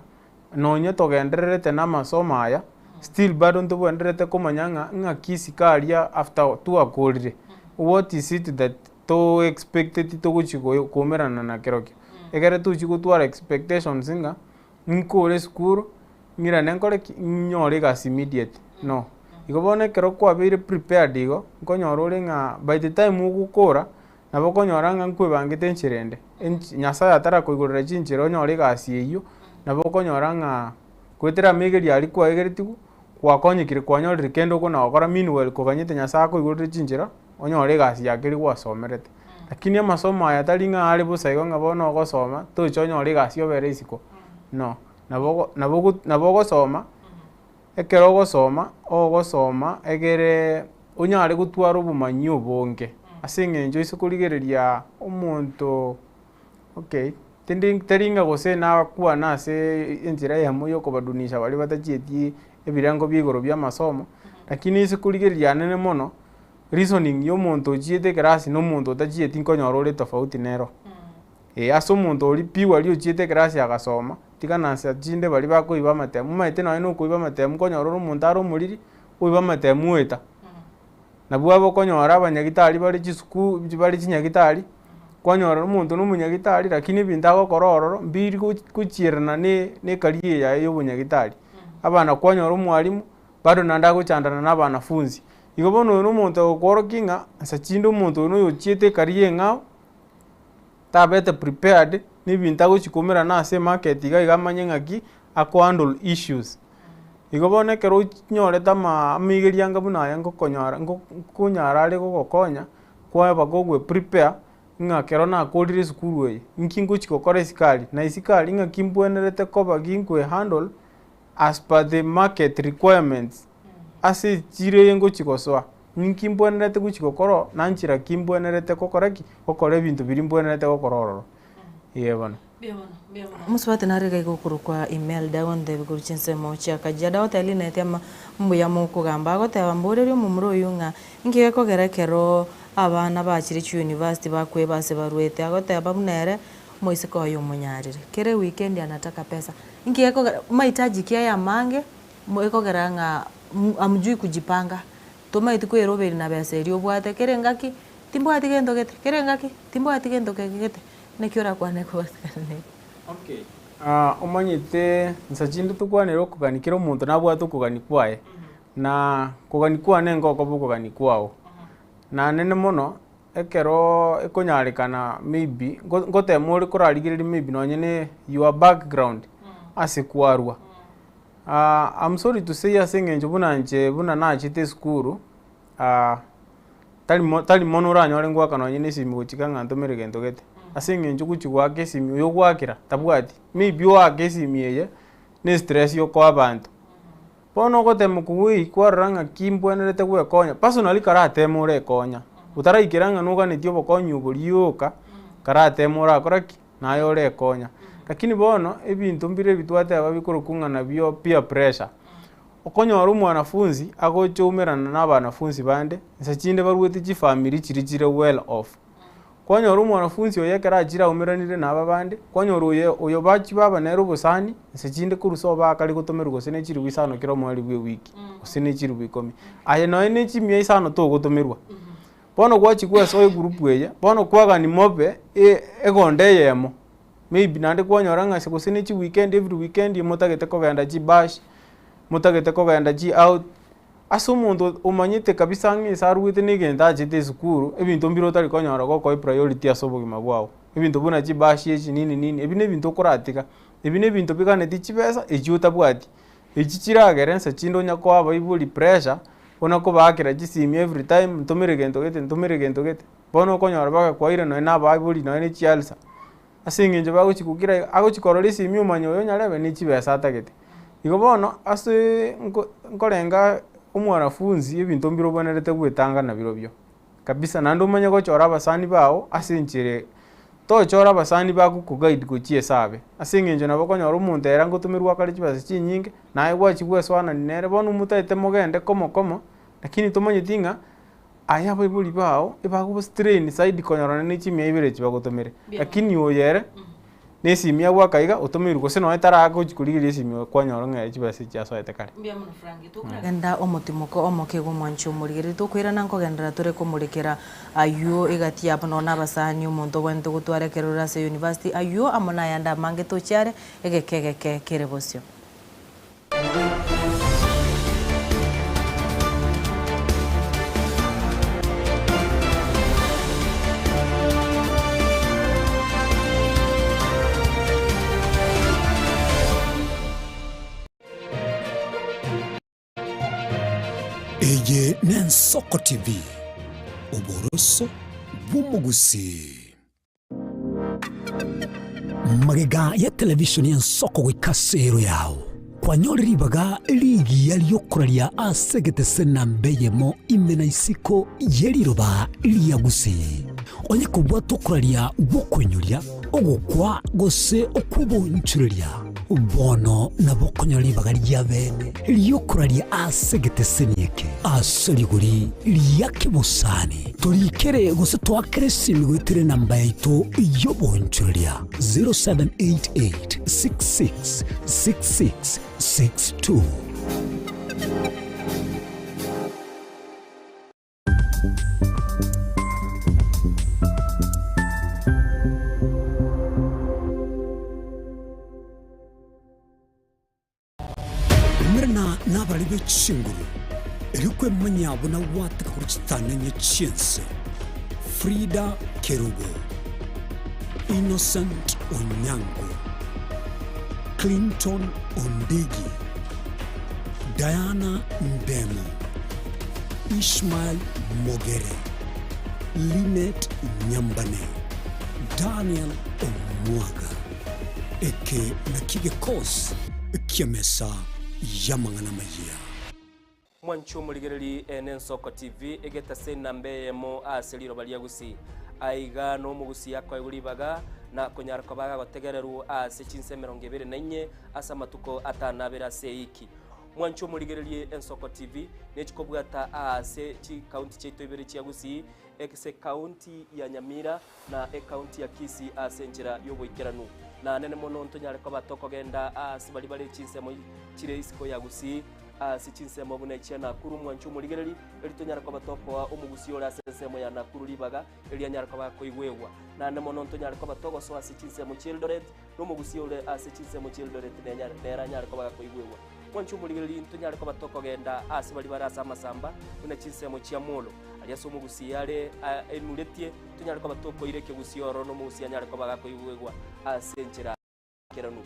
nonye togendererete na amasomo aya, still bado ntobwenerete komanya ng'a ng'aki isiko aria after twakorire, what is it that to expecteti togochi koumerana na kerokio. Ekere tochi gotwara expectations ng'a ninkore esukuru, ng'irane nkore ki? Nyore egasi immediate, no. Igo bono ekero kwabeire prepared igo, nkonyora ore ng'a by the time ogokora, Nabo okonyora ng'a nkwebangete enchera ende, ench Nyasaye atarakoigorera chinchera onyore egasi eyio, nabo okonyora ng'a goetera amaigerio aria kwaegeretigwe, gwakonyekire kwanyorire kende okona gokora meanwhile koganyete Nyasaye akoigorere chinchera, onyore egasi ya keria gwasomerete. Lakini amasomo aya tari ng'a are bosa igo ng'a bono ogosoma, tocha onyore egasi obere isiko, no. Nabo ogo nabo ogo nabo ogosoma, ekero ogosoma, ogosoma egere onyare gotwara obomanyi obonge, ase eng'encho ase korigereria omonto okay, tindi tari ng'a gose nakwana ase enchera eyemo ya okobadunisha baria batachieti ebirengo bia igoro bia amasomo, lakini ase korigereria anene mono, reasoning ya omonto ochiete ekerasi na omonto otachieti nkonyora ore tofauti nero. Ee, ase omonto oria pi oria ochiete ekerasi agasoma, tiga na nsa chinde baria bakoiba amatemu, omanyete nonye na okoiba amatemu nkonyora ore omonto are omoriri, oiba amatemu oeta. Nabwo aba okonyora abanyagitari bare chisukuru bare chinyagitari, kwanyora omonto na omonyagitari lakini ebinto agokora ororo mbiri gochi gochiererana na na ecareer yaye ya obonyagitari. Abana kwanyora omwalimu, bado naende agochandana na abanafunzi. Igo bono oyo na omonto ogokworokia ng'a nsa chinde omonto oyo na oyochiete ecareer eng'ao, tabete prepared na ebinto agochi koumerana ase emarket iga iga amanye ng'aki ako handle issues. Igo bono ekero onyorete ama amaigeria anga buna aya ngokonyora ngo nkonyara are gogokonya, kwaba kogwe prepare ng'a ekero nakorire esukuru eye, nki ngochi gokora isiko aria, na isiko aria ng'aki mbwenerete koba ginkwe handle as per the market requirements, ase echiro eye ngochi gosoa, ninki mbwenerete gochi gokora oo, na nchera ki mbwenerete gokora ki? Gokora ebinto biria mbwenerete gokora ororo. Eeh bono. Omosubati nare iga okorokwa Imelda agontebia korwa chinsemo chia Kajiado agoteba Linet ama mbuya mokogamba agoteba mborerie omomura oyio ng'a inki gekogera ekero abana bachire chiuniversity bakweba ase barwete agoteba buna ere omoiseke oye omonyarire kera ewikendi anataka pesa inki gekogera mahitaji ki aya amange ekogera ng'a hamjui kujipanga tomaeti kweroberia na besa eria obwate kera engaki timbwati gento gete kera engaki timbwati gento gete. Naki orakwane kobasikana? Okay. Ah, omanyete nsa chinde tokwanere okogani kera omonto nabwate okogani kwaye, na kogani kwane ngokoba okogani kwao. Na nene mono, ekeroo ekonyarekana maybe ngo- ngotema ore korarigereria maybe nonye na your background ase kwarwa. I'm sorry to say ase eng'encho buna inche buna nachete esukuru. Tari mo tari mono oranyore ngoaka nonye na esimi gochika ng'a ntomere gento gete, ase eng'encho gochia goaka esimi oyo ogoakera tabwati, maybe oake esimi eye na estress ya okoa abanto. Bono ogotema kogwei kwarora ng'aki mbwenerete gwekonya, personally karateme orekonya, otaraikera ng'a noganetie obokonyi obo rioka, karateme orakora ki? Naye orekonya. Lakini bono, ebinto mbire ebi twateba bikorokwa ng'a nabio peer pressure. Okonyora omwanafunzi agochoumerana na abanafunzi bande, inse chinde baruete chifamiri chiria chire well off. Kwanyora omwanafunzi oyo ekero achire aumeranire na aba bande, kwanyora oyo oyo bachia baba nere obosani, inse chinde korwa sobo akare gotomerwa gose ne chiribu isano kera omoerio bwa ewiki, gose ne chiribu ikomi. Aye nonye ne chimia isano togotomerwa. Bono gwachia gwesoa egroup eye, bono kwagani mobe e- egonda eyemo. Maybe naende kwanyora ng'a ase gose ne chiweekend every weekend motagete kogenda chibash, motagete kogenda chiout, ase omonto omanyete kabisa ng'a ase arwete na egento achete esukuru, ebinto mbire otari konyora gokoa epriority ase obogima bwao. Ebinto buna chibash echi nini nini, ebi na ebinto okoratiga, ebi na ebinto biganeti chibesa echio otabwati, echi chiragere nse chinde onya koa abaibori pressure, buna kobaakera chisimi every time, ntomere gento gete ntomere gento gete. Bono okonyora bagakwaire nonya na abaibori nonya ne chialsa, ase eng'encho bagochi gokira iga, agochi korora esimi omanye oyo onyarebe ne chibesa atagete. Igo bono aseeee nko nkorenga omwanafunzi ebinto mbire obwenerete gwetanga nabirobio, kabisa naende omanye gochora abasani bago ase enchera tochora abasani bagokoguide gochia ase abe, ase eng'encho nabo okonyora omonto ere ngotomerwa akare chibesa chinyinge, naye gwachia gwesoanani nere, bono motaete mogende komo komo, lakini tomanyeti ng'a. Aye abaibori bao ebagostrain zaidi konyorana ne chimia ibere echi bagotomere, lakini oyo ere na esimi agwaka iga otomeirwe gose nonye taragochi korigereria esimi kwanyora ng'a chibesa echi asoete kare. Genda omotimoko omoke bw'omwanchi omorigereria tokoirana nkogenderera tore komorekera aywo egati yabo nonya nabasani omonto obwenerete gotwara ekero ore ase university aywo amo nayande amange tochiare egeke egeke kere bosio. Eye n'Ensoko TV, oboroso bw'omogusii. Magega ya televishoni y'ensoko goika ase ero yao, kwanyore ribaga rigiya ri'okoraria ase egetese namba eyemo ime na isiko ye riroba ria Gusii. Onye kobwate okoraria gw'okoinyoria, ogokwa gose okw'obonchoreria, bono nabo okonyora ribaga ria bene ri'okoraria ase egeteseni eke ase rigori ria kebosani. Torikere gose toakere esimi goetera enamba yaito y'obonchoreria 0788666662. Umerana nabarari be chinguru, erio kwemanyia buna gwateka korwa chitanenye chi'ense. Frida Kerubo, Innocent Onyango, Clinton Ondigi, Diana Ndemo, Ishmael Mogere, Linet Nyambane, Daniel Omwaga. Eke nakio gekosi ki'emesa y'amang'ana amayia. Mwanche omorigereri ene Ensoko TV, egetase enamba eyemo ase riroba ria Gusii. Aiga nomogusia akoegwa ribaga na konyara koba agagotegererwa ase chinsa 24 ase amatuko atanabere ase eiki. Mwanche omorigererie Ensoko TV nechikobwata aase chikaunti chiaito ibere chia Gusii, ase ekaunti ya Nyamira na ekaunti ya Kisii ase enchera y'oboikeranu. Na nene mono ntonyare koba tokogenda aase baria bare chinsemo chire isiko ya Gusii, ase chinsemo buna echia Nakuru. Mwanche omorigereri, erio tonyare koba tokoa omogusii ore ase ensemo ya Nakuru ribaga, erio anyare koba akoigwegwa. Naende mono ntonyare koba togosoa ase chinsemo chi'Eldoret, na omogusii ore ase chinsemo chi'Eldoret nere anyare koba gakoigwegwa. Mwanche omorigereri, ntonyare koba tokogenda aase baria bare ase amasamba, buna chinsemo chia Molo, aria ase omogusii are enuretie, tonyare koba tokoira ekegusii ororo, na omogusii anyare koba gakoigwegwa ase enchera enkeranu.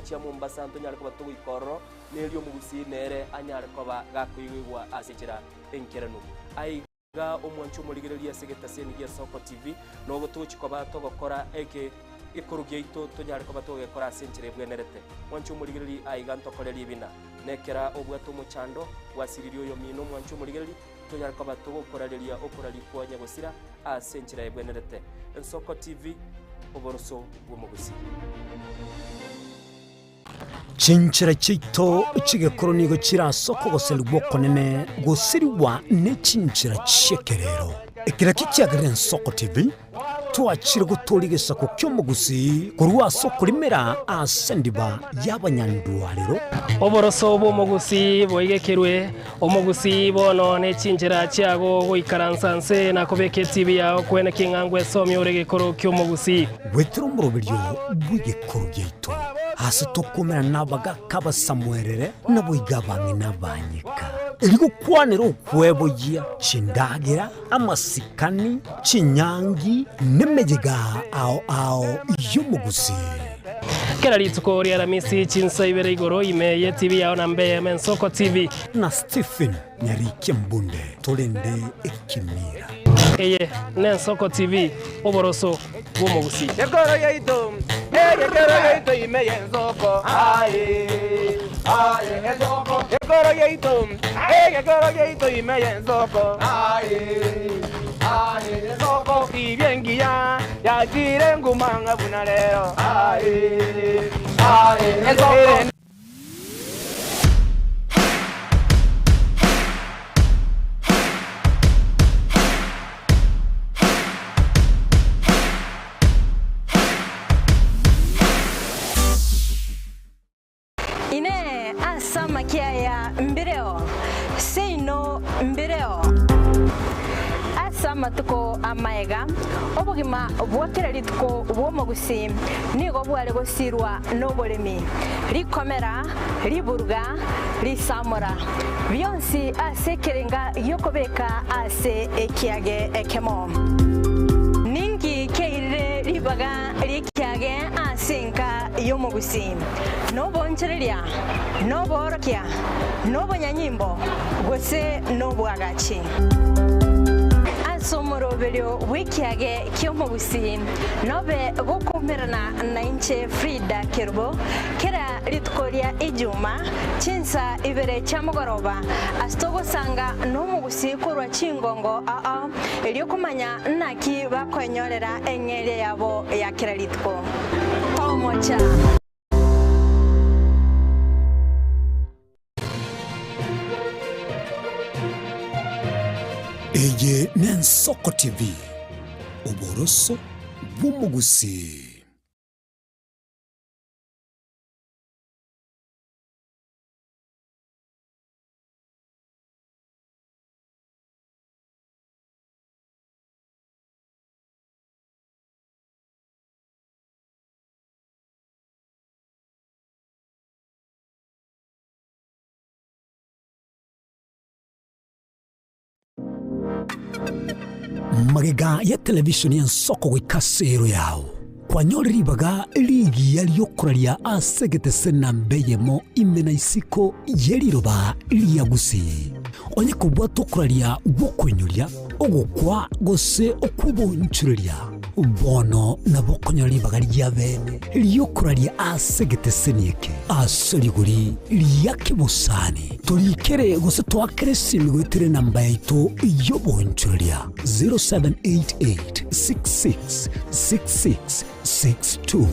Chia Mombasa ntonyare koba togoika ororo, na erio omogusii nere anyare koba gakoigwegwa ase enchera enkeranu. Aiga omwanche omorigereria ase egetaseni gia Soko TV, nogo togochia koba togokora eke gekoru giaito tonyare koba togegekora ase enchera ebwenerete. Mwanche omorigereria aiga ntokore ribina. Nekera obwate omochando, gwasiririe oyomino omwanche omorigereria, tonyare koba togokorareria okoraria kwa nyagosira ase enchera ebwenerete. Ensoko TV, oboroso bw'omogusii. Chinchera chiaito chi'egekoro nigo chire ase okogoserigwa okonene gosirigwa ne chinchera chi'ekerero. Ekero ekio kiagerire Ensoko TV twachire gotooria egesaku ki'omogusii korwa ase okorimera ase endiba y'abanyandwarero. Oboroso bw'omogusii boigekerwe, omogusii bono ne chinchera chiago goikaransa nse na kobeka etibi yao kwene king'a ngwesomia ore egekoro ki'omogusii. Goetera omoroberio bw'egekoro giaito, aase tokomerana nabagaaka abasamuerere, naboigo abang'ina abanyeka, erio gokwanera okweboyia chindagera, amasikani, chinyangi, nemeyega ao ao y'omogusii. Kera rituko ria Aramisi chinsa ibere igoro ime ye TV yao na mbe Ensoko TV. Na Stephen Nyarikia Mbunde torende ekemira. Eye n'Ensoko TV, oboroso bw'omogusii. Gekoro yaito, egekero yaito ime y'ensoko, aye, aye, ensoko. Gekoro yaito, egekero yaito ime y'ensoko, aye, aye, ensoko. Tibia engiya yachire nguma ng'a buna rero, aye, aye, ensoko. Inee! Ase amakia aya mbireo? Seino mbireo. Ase amatuko amaega, obogima bwa kera rituko bw'omogusii nigo bware gosirwa noboremi, rikomera, riburuga, risamora, bionsi ase ekerenga gi'okobeka ase ekiage ekemo. Ninki kiairire ribaga ri'ekiage ase enka y'omogusii? Nobonchoreria, noboorokia, nobonyanyimbo, gose nobwagachi? Ase omoroberio bw'ekiage ki'omogusii nobe gokoumerana nainche Frida Kerubo kera rituko ria Ijuma chinsa ibere chia mogoroba ase togosanga nomogusii korwa chingongo ao erio komanya naki bakoenyorera eng'eria yabo ya kera rituko. Tomocha. Eye n'Ensoko TV, oboroso bw'omogusii. Magega ya televisheni y'ensoko goika ase ero yao, kwanyore ribaga rigiya ri'okoraria ase egetese namba eyemo ime na isiko ye riroba ria Gusii. Onye kobwate okoraria gw'okoinyoria, ogokwa gose okw'obonchoreria. Bono nabo okonyora ribaga ri'abeene ri'okoraria ase egeteseni eke ase rigori ria kebosani. Torikere gose toakere esimi goetera enamba yaito y'oboonchoreria 0788 66 66 62.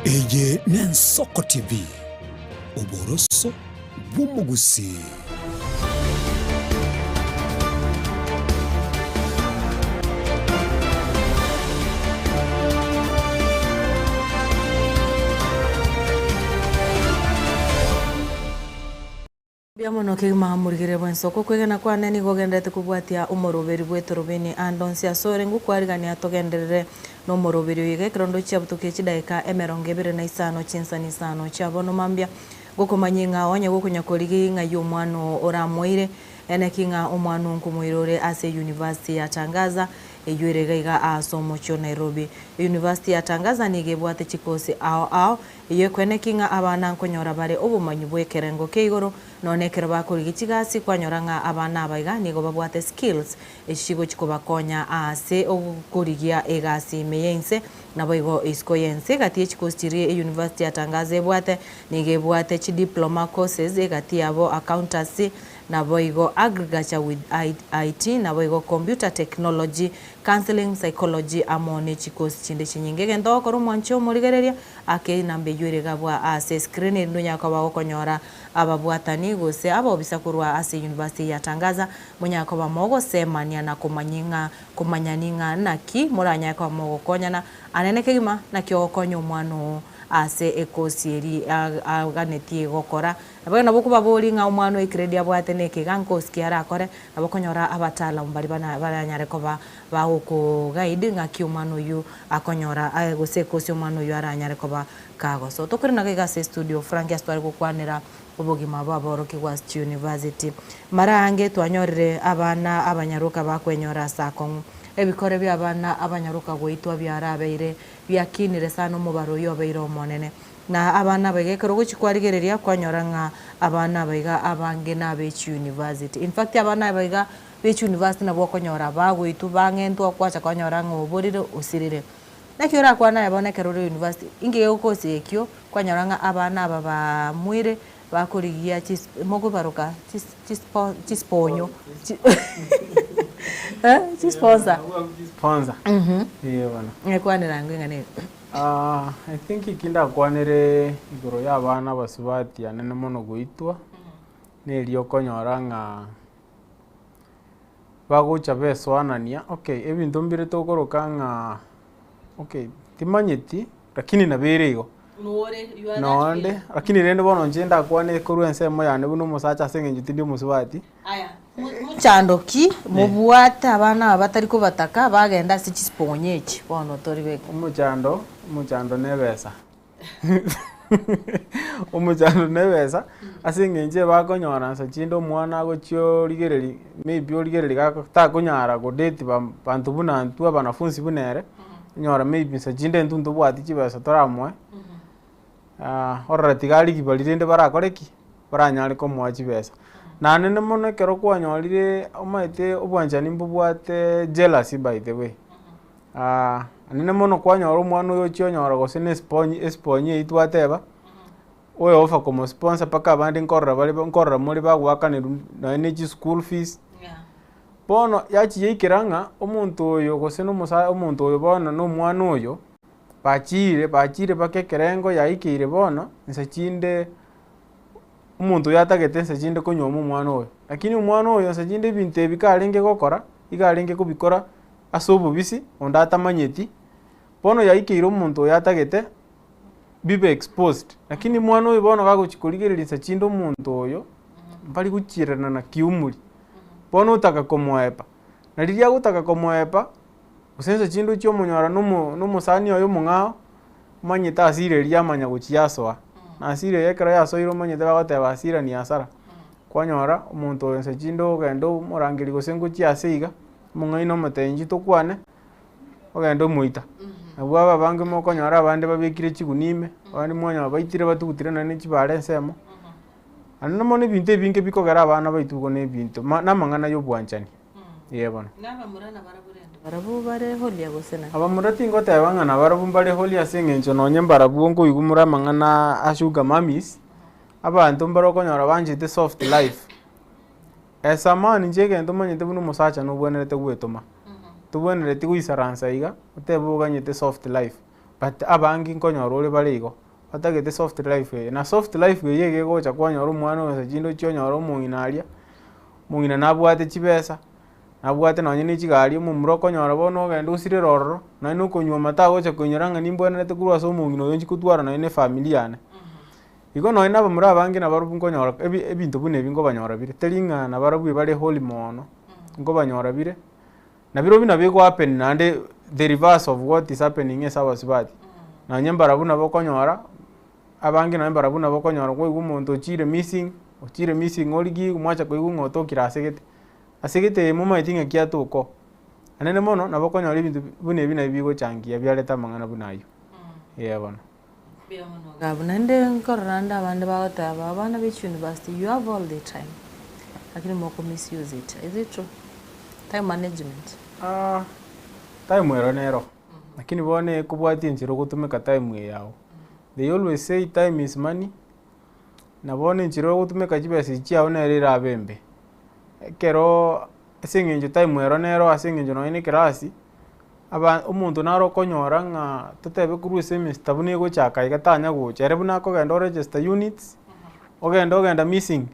Eye n'Ensoko TV, oboroso bw'omogusii. Mbuya mono kegima morigere bw'ensoko. Okwegena kwane nigo ogenderete kobwatia omoroberi bw'etorobini ande onsi asore ngokwarigania togenderere nomoroberi oyo iga ekero ndochia butokie chidaeka emerongo ebere na isano chinsani isano chia bono mambia Ngokomanyia ng'a onye gokonya korigia ng'ai omwana oo oramoire, eneki ng'a omwana oo nkomoira ore ase University ya Tangaza, eyio ere iga iga aase omochie o Nairobi. University ya Tangaza nigo ebwate chikosi ao ao, eyio ekoeneki ng'a abana nkonyora bare obomanyi bw'ekerengo kia igoro, nonye ekero bakorigia chigasi kwanyora ng'a abana aba iga nigo babwate skills echi chigochi kobakonya aase okorigia egasi ime y'ense Naboigo isiko y'ense egati ye chikosi chiria eyunivasiti ya Tangaza ebwate, nigo ebwate chidiploma courses egati yabo Accountancy, naboigo Agriculture with IT, naboigo Computer Technology, Counselling Psychology amo ne chikosi chinde chinyinge. Egento ogokora omwanchi omorigereria ake enamba eyio ere gabwa ase escreen erinde onyare koba gokonyora ababwatani gose abobisa korwa ase eyunivasiti ya Tangaza monyare koba mogosemania na komanyia ng'a Komanya ning'a naki moranyare koba mogokonyana anene kegima, naki ogokonya omwana oo ase ekosi eria aganetie gokora. Naboigo nabo okobaboria ng'a omwana oyo egrade abwate neke iga nkosi ki arakore, nabo okonyora abataalamu baria baranyare koba bagokoguide ng'aki omwana oyio akonyora gose ekosi omwana oyio aranyare koba kagosoa. Tokore nago iga ase estudio Frank ase tware gokwanera obogima bw'aborokigwa ase chiuniversity. Mara aange twanyorire abana abanyaroka bakwenyora ase akong'u. Ebikore bi'abana abanyaroka goitwa biarabeire biakinire sana omobaro oyio obeire omonene. Na abana abaiga ekero ogochia kwarigereria kwanyora ng'a abana abaiga abange nabe chiuniversity. In fact abana abaiga be chiuniversity nabwo okonyora bagoitwa bang'entwa kwacha kwanyora ng'a oborire osirire. Naki orakwane aye bono ekero ore university, inki gegokosia ekio kwanyora ng'a abana aba bamuire bakorigia chis mokobaroka chis chispo chisponyo chi eh chisponsor. Sponsor. Ee bono. Ekwanera ango ing'ana eri. Ah, I think eki ndakwanere igoro ya abana abasubati anene mono goitwa, neri okonyora ng'a bagocha besoanania, okay ebinto mbire tokoroka ng'a okay timanyeti lakini nabo ere igo. Nonde, lakini rende bono inche ndakwane korwa ensemo yane buna omosacha ase eng'encho tindi omosubati. Mochando ki mobwate abana aba batari kobataka bagenda ase chisponye echi bono tori beka? Omochando, omochando na ebesa. Omochando na ebesa, ase eng'encho ebakonyora nsa chinde omwana agochia origereria maybe origereria gako takonyara godate ba banto buna intwe abanafunsi buna ere, onyora maybe nsa chinde intwe ntobwati chibesa toramoe, orore tiga arigie baria rende barakore ki? Baranyare komoa chibesa. Naende mono ekero kwanyorire omanyete obwanchani mbobwate jealousy by the way. Naende mono kwanyora omwana oyo ochia onyora gose na esponyi esponyi eywo twateba, oyo ofa komosponsor mpaka abande nkorora bare nkorora more bagoakanerwa nonye na chischool fees. Bono yachia yaikera ng'a omonto oyo gose na omosa omonto oyo bono na omwana oyo, bachiire bachiire mpaka ekerengo yaikeire bono, nsa chinde omonto oyo atagete nsa chinde konyuoma omwana oyo. Lakini omwana oyo nsa chinde ebinto ebi karenge gokora, iga arenge kobikora ase obobisi, onde atamanyeti, bono yaikeire omonto oyo atagete bibe exposed. Lakini mwana oyo bono gagochia korigereria nsa chinde omonto oyo, mbari gochiererana na kiumuri, bono otaka komoepa, na riria agotaka komoepa, gose nsa chinde ochie omonyora na omo na omosani oye omong'ao, omanyete hasira eria yamanya gochia yasoa, na hasira eye ekero yasoire omanyete bagoteba hasira ni hasara, kwanyora omonto oyo nsa chinde ogenda omorangeria gose ngochia ase iga. Omong'aini omotebi inchuo tokwane, ogende omoita. Nabwo aba abange mokonyora abande babekire chigunia ime, abande mwanyora baitire batugutire nonye na chibara ensemo, Naende mono ebinto ebinge bikogera abana baito igo na ebinto ma na amang'ana ya obwanchani, ee bono. Nabamura nabarabwo rende barabwo bare holy gose naki? Abamura tingoteba ng'a nabarabwo mbare holy ase eng'encho nonye mbarabwo nkoigwa more amang'ana a sugar mummies, abanto mbare okonyora banchete soft life. As a man inche egento omanyete buna omosacha nobwenerete gwetoma, tobwenereti goisaransa iga, otebe oganyete soft life, but abange nkonyora ore bare igo. Batagete soft life eye, na soft life eye iga egocha kwanyora omwana oyo chinde ochie onyore omong'ina aria, omong'ina nabwate chibesa, nabwate nonye na echigari, omomura okonyora bono ogenda osirere ororo, nonye na okonywa tagocha koinyora ng'a nimbwenerete korwa ase omong'ina oyo nchi kotwara nonye na efamiri yane. Igo nonye na abamura abange nabarobwo nkonyora ebi ebinto buna ebi nkobanyora bire, teri ng'a nabarobwo bare holy mono, nkobanyora bire. Na birobio nabo ego happen naende the reverse of what is happening ase abasubati. Nonye mbarabwo nabo okonyora, abange nonye mbarabwo nabo okonyora kwaigwa omonto ochire missing, ochire missing origiwu mwacha koigwa ng'a otokire ase gete. Ase gete eye momanyeti ng'aki atoka oo. Naende mono nabo okonyora ebinto buna ebi nabio bigochangia biarete amang'ana buna aywo, eeh bono. Mbuya mono Gabu. Naende nkorora ande abande bagoteba abana be chiuniversity you have all the time lakini moko misuse it. Is it true? Time management. Ah, time ero nero, lakini bono ekobwatia enchera ogotumeka time eye yago. They always say time is money, na bono enchera ogotumeka chibesa echi chiago nere erabe embe. Ekeroo ase eng'encho time ero nero ase eng'encho nonye na ekerasi, aba omonto naro okonyora ng'a totebe korwa ase emesta buna egochaka iga tanya gocha, ere buna akogenda oregister units, ogenda ogenda missing,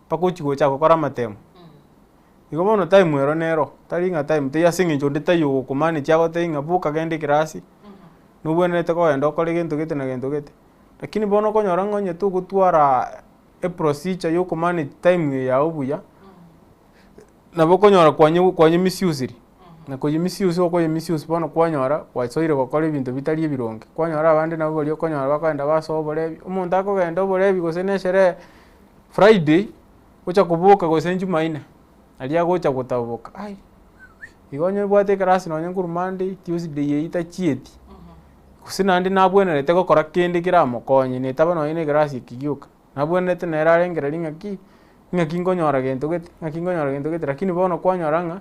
mpaka ochia gocha gokora amatemo. Igo bono time ero nero, tari ng'a time teiyo ase eng'encho onde taiyo ogokomanage agotebie ng'a boka genda ekerasi, nobwenerete kogenda okore gento gete na gento gete. Lakini bono okonyora ng'a onye togotwara eprocedure ya okomanage time eye yago buya, nabo okonyora kwanye kwanye misusiri, na koye misuse okoye misuse bono kwanyora kwasoire gokora ebinto bitari ebironge. Kwanyora abande nabo baria okonyora bakogenda basoa oborebi, omonto akogenda oborebi gose na esherehe friday, ocha koboka gose jumaine, aria agocha gotaboka ai, igo onye obwate ekerasi nonye nkorwa monday, tuesday eywo tachieti, gose naende nabwenerete gokora kende keramokonye netaba nonye na ekerasi eke gioka. Nabwenerete nere arengererie ng'aki, ng'aki nkonyora gento gete, ng'aki nkonyora gento gete, lakini bono kwanyora ng'a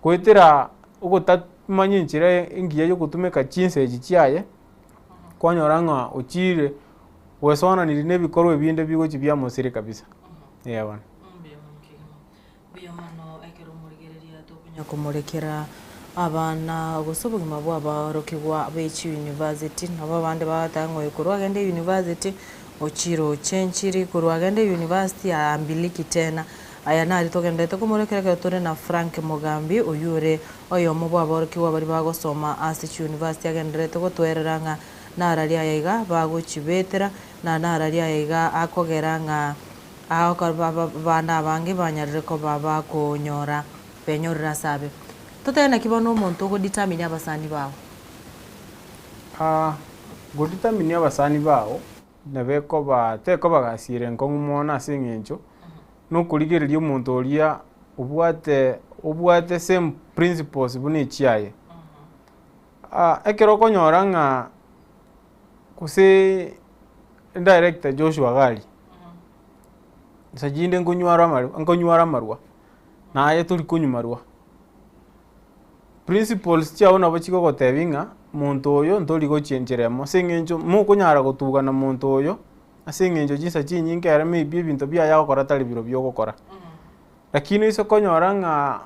goetera ogotamanya enchera engiya ya ogotumeka chinsa echi chiaye, kwanyora ng'a ochire gwesoananirie na ebikorwa ebinde bigochi biamosire kabisa, eeh bono. Mbuya mono ekero omorigereria tokonya komorekera abana gose obogima bwa abaorokigwa be chiuniversity. Nabo abande bagoteba ng'a oyo korwa agende university ochire ochenchiri, korwa agende university aambiliki tena. Aya naria togendererete komorekera ekero tore na Frank Mogambi oyio ore oyomo bwa abaorokigwa baria bagosoma ase chiuniversity agendererete gotoerera ng'a nararia aya iga bagochibetera na nararia aya iga akogera ng'a Abana abange banyarire koba bakonyora benyorire ase abe. Totebe naki bono omonto ogodetermine abasani bao? Godetermine abasani bao nabo ekoba tekoba gasi ere enkong'u mono ase eng'encho nokorigereria omonto oria obwate obwate same principles buna echiaye. Ekero okonyora ng'a gose Director Joshua Gari, nsa chinde nkonywara amarwa nkonywara amarwa, naye tori konywa marwa. Principles chiago nabo chigogotebia ng'a monto oyo ntori gochia enchera emo ase eng'encho mokonyara gotugana monto oyo, ase eng'encho chinsa chinyinge ere maybe ebinto biaye agokora tari birobio ogokora. Lakini oise konyora ng'a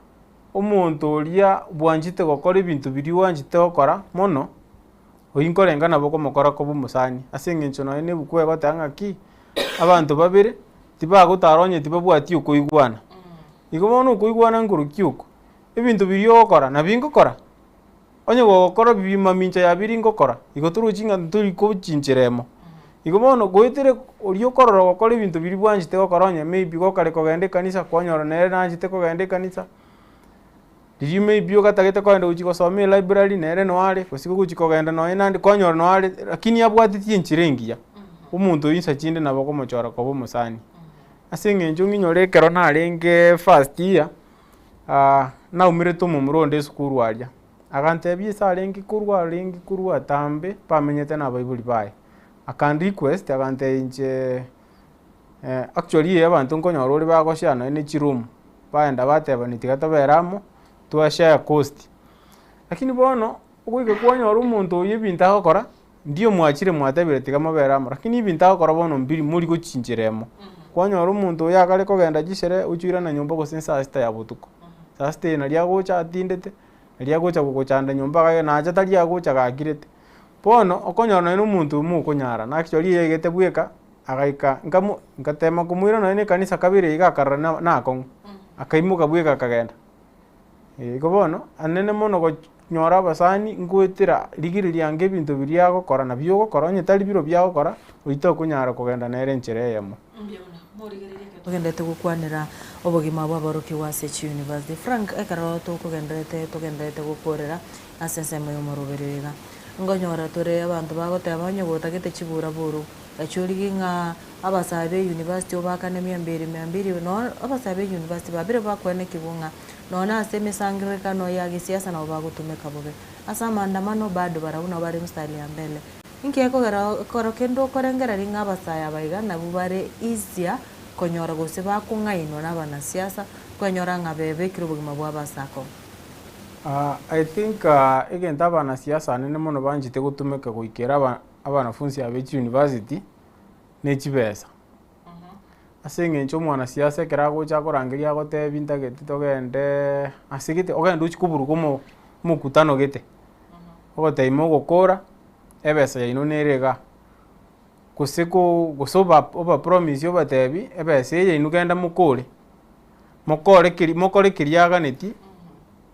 omonto oria bwanchete gokora ebinto biria oanchete gokora mono, Oyio nkorenga nabo okomokora koba omosani, ase eng'encho nonya na ebuku egoteba ng'aki, abanto babere tibagotara onye tibabwati okoigwana. Igo bono okoigwana nkorokia oko, ebinto biria ogokora nabio ngokora, onye gogokora bibi mamincha ya biria ngokora, igo torochi ng'a ntori kochinchera emo. Igo bono goetera oria okorora ogokora ebinto biria bwanchete gokora onye maybe gokare kogenda ekanisa kwanyora nere nanchete kogenda ekanisa. Riria maybe ogatagete kogenda gochia gosoma elibrary nere noo are, gose gochia kogenda nonye naende kwanyora noo are, lakini abwatetie enchera engiya, omonto oyio insa chinde nabo okomochora koba omosani. Ase eng'encho ng'inyore ekero narenge first year,. Naumerete omomura onde esukuru aria, agantebia ase arenge korwa arenge korwa atambe bamenyete na abaibori baye. Akan request agantebia inche actually abanto nkonyora ore bagoshare nonye ne chiroom, baenda batebania tiga tobere amo, twashare cost. Lakini bono, ogoika kwanyora omonto oyio ebinto agokora, Ndio mwachire mwatebire tiga mobere amo, lakini ebinto agokora bono mbiri mori gochinchera emo. Kwanyora omonto oyo akare kogenda chisherehe oche oirana nyomba gose saa sita ya botuko. Saa sita eye naria agocha atindete, naria agocha gogochanda nyomba iga nacha tari agocha gakirete. Bono okonyora nonye na omonto oyo mokonyarana actually yaigete bweka agaika nkamo nkatema komoira nonye na ekanisa kabere iga akarora na nakong'u, akaimoka bweka akagenda. Igo bono, anene mono gonyora abasani ngoetera rigereria ange ebinto biria agokora nabio ogokora, onye tari birobio agokora, oyio tokonyara kogenda nere enchera eyemo. Togenderete gokwanera obogima bw'aborokigwa ase chiuniversity. Frank, ekero tokogenderete togenderete gokorera ase ensemo y'omoroberio iga, nkonyora tore abanto bagoteba onye gotagete chibura buru, gachia origie ng'a abasae be university obakane mia mbiri mia mbiri, no abasae be university babere bakoenekigwa ng'a Nonya nase emesangererekano ya gesiasa nabo bagotumeka bobe. Ase amaandamano bado barabwo nabo bare mstari ya mbele. Inki ekogera ekero kende okorengereria ng'a abasae aba iga nabwo bare easier konyora gose bakong'ainwa na abanasiasa kwenyora ng'a bebekire obogima bwabo ase akong'u? I think egento abanasiasa anene mono banchete gotumeka goikera abanafunsi aba be chiuniversity ne chibesa. Ase eng'encho omwanasiasa ekero agocha akorangeria agotebi ntagete togendeee ase gete ogende ochie koburuga omo omokutano gete, ogotebi mogokora ebesa yaino nere igaa, gose ko gose oba obapromise obatebi ebesa eye inwe genda mokore, mokore keri mokore keria aganetie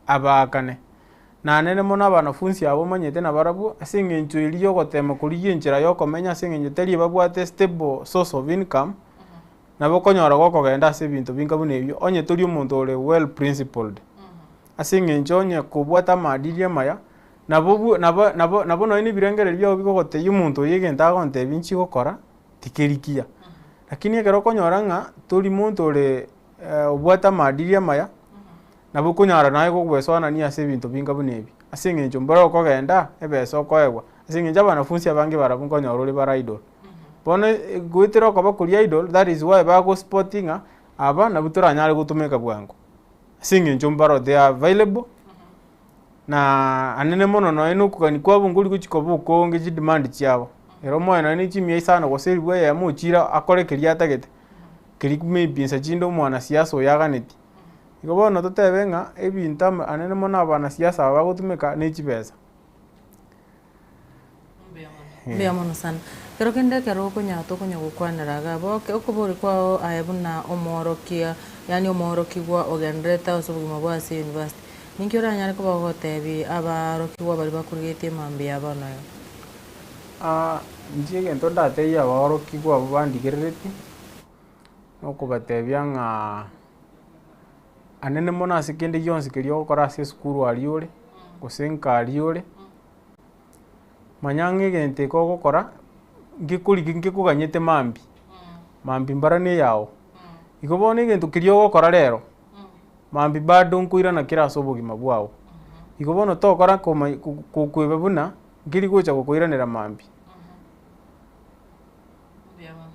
abaakane. Nanene mono abanafunsi aba omanyete nabarabwo, ase eng'encho eria y'ogotema korigia enchera y'okomenya ase eng'encho teri ebabwate stable source of income, nabo okonyora gokogenda ase ebinto binga buna ebio, onye tori omonto ore well principled. Ase eng'encho onye kobwate amaadili amaya, nabo bwo nabo nabo nabo nonye na ebirengererio biago bigogotebia omonto oyo egento agontebia inchi gokora, tikeri kiya. Lakini ekero okonyora ng'a tori monto ore obwate amaadili amaya, Nabo okonyara naye gogwesoanania ase ebinto binga buna ebi, ase eng'encho mbore okogenda, ebesa okoegwa, ase eng'encho abanafunsi abange barabwo nkonyora ore bare idle. Bono goetera okoba koria idle, that is why bagospot ng'a aba nabwo toranyare gotumeka bwango, ase eng'encho mbaro they are available, na anene mono nonye na okogania kwabo nkori gochia koba okonge chidemand chiabo. Ere omoe nonye na chimia isano gose elifu eyemo ochire akore keria atagete, keria maybe nsa chinde omwanasiasa oyo aganetie. Igo bono totebe ng'a ebinto amo anene mono abanasiasa aba bagotumeka ne chibesa. Mbuya mono sana. Ekero kende ekero okonya tokonya gokwanera iga bo okobori kwao aye buna omworokia yaani omworokigwa ogendererete ase obogima bwa ase university, ninki oranyare koba ogotebia abaorokigwa baria bakorigetie mambia bono iga? Inche egento ndatebie abaorokigwa abwo bandigereretie, nokobatebia ng'a anene mono ase kende gionsi keria ogokora ase esukuru aria ore, gose nka aria ore, manya ng'a egento eke ogokora, ngekorigi nkekoganyete mambia, mambia mbara na eyago. Igo bono egento keria ogokora rero, mambia bado nkoirana kere ase obogima bwago. Igo bono tokora koma kokweba buna, nkeri gocha gokoiranera mambia.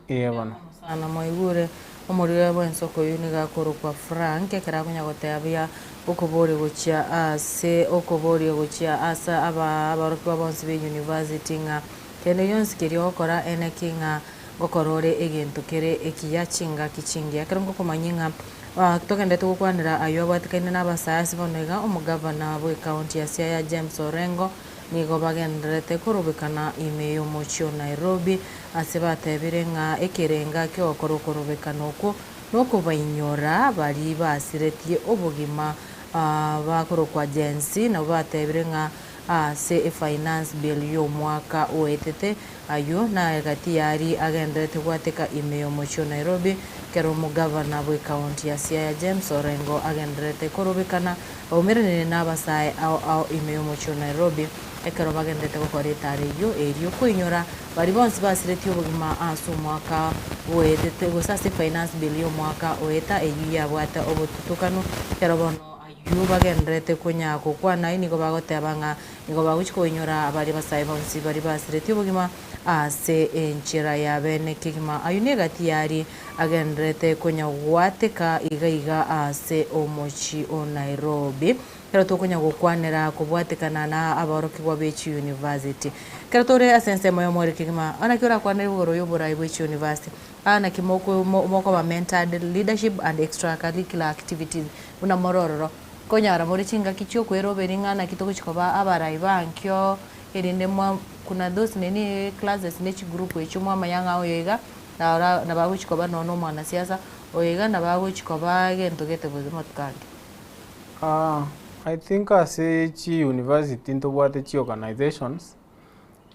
Ee bono. Sana mwaigure omorwire bw'ensoko oyio nigo akorokwa Frank ekero akonya gotebia okoboria gochia ase okoboria gochia ase aba abarokigwa bonsi be university ng'a kende gionsi keria ogokora eneki ng'a ngokora ore egento kere ekiya chingaki chingiya. Ekero ngokomanyia ng'a togenderete gokwanera ayio abwatekaine na abasae ase bono iga omogavana bw'ecounty ya Siaya James Orengo Nigo bagendererete korobekana ime y'omochie o Nairobi, ase batebire ng'a ekerenga ki'ogokora okorobekana okwo nokobainyora baria basiretie obogima bakorokwa Gen Z. Nabwo batebire ng'a ase efinance bill y'omwaka oetete ayio naegati yaria agendererete gwateka ime y'omochie o Nairobi ekero omogavana bw'ecounty ya Siaya James Orengo agendererete korobekana Baumeranire nabasae ao ao ime y'omochie o Nairobi ekero bagenderete gokora etaara eyio erio koinyora baria bonsi basiretie obogima ase omwaka bwoetete gose ase finance bill y'omwaka oeta eyio yabwate obotutukanu ekero bono ayio. Ayio bagendererete konya gokwana ayio nigo bagoteba ng'a nigo bagochia koinyora abaria abasae bonsi baria basiretie obogima ase enchera ya bene kegima. Ayio negati yaria agendererete konya goateka iga iga ase omochie o Nairobi. Ekero tokonya gokwanera kobwatekana na abaorokigwa be chiuniversity. Ekero tore ase ensemo y'omoerio kegima, naki orakwanere igoro y'oborai bwe chiuniversity? Aa naki moko mokoba mentored leadership and extracurricular activities buna more ororo. Nkonyara more chingaki chi'okweroberia ng'a naki togochia koba abarai ba nkio erinde mwa kuna those nini classes ne chigroup echio mwamanya ng'a oyo iga naro nabo agochia koba nonya na omwanasiasa, oyo iga nabo agochia koba egento gete gose amatuko ange. I think ase chi university ntobwate chi organizations,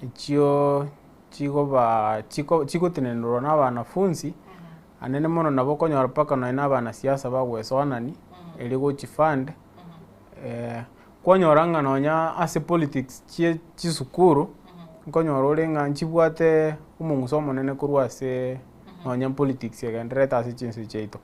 echio chigoba chiko chigotenenerwa na abanafunzi, anene mono nabo okonyora mpaka nonye na abanasiasa bagoesoanani, erio gochi fund, kwanyora ng'a nonya ase politics chie chisukuru, nkonyora ore ng'a nchibwate omong'uso omonene korwa ase nonya politics egendererete ase chinse chiaito.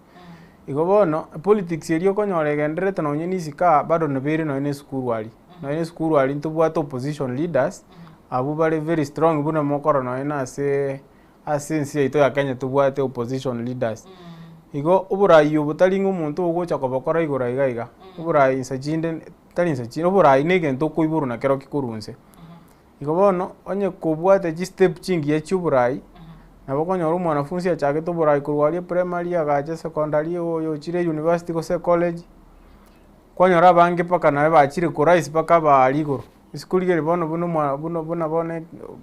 Igo bono, politics eria okonyora egendererete nonye na isiko aa bado nabo ere nonye na esukuru aria. Nonye na esukuru aria ntobwate opposition leaders, abwo bare very strong buna mokorora nonye na aseee ase ense yaito ya Kenya tobwate opposition leaders. Igo oborai obo tari ng'a omonto ogocha kobokora igoro iga iga, oborai insa chinde tari insa chinde oborai na egento okoiborwa nakerokio korwa inse. Igo bono, onye kobwate chistep chingiya chia oborai, nabo okonyora omwanafunsi achagete oborai korwa aria primary agacha secondary oyo ochire university gose ecollege, kwanyora abange mpaka naye bachire korise mpaka abaria igoro. Isiko riria bono buna omwa buna buna bono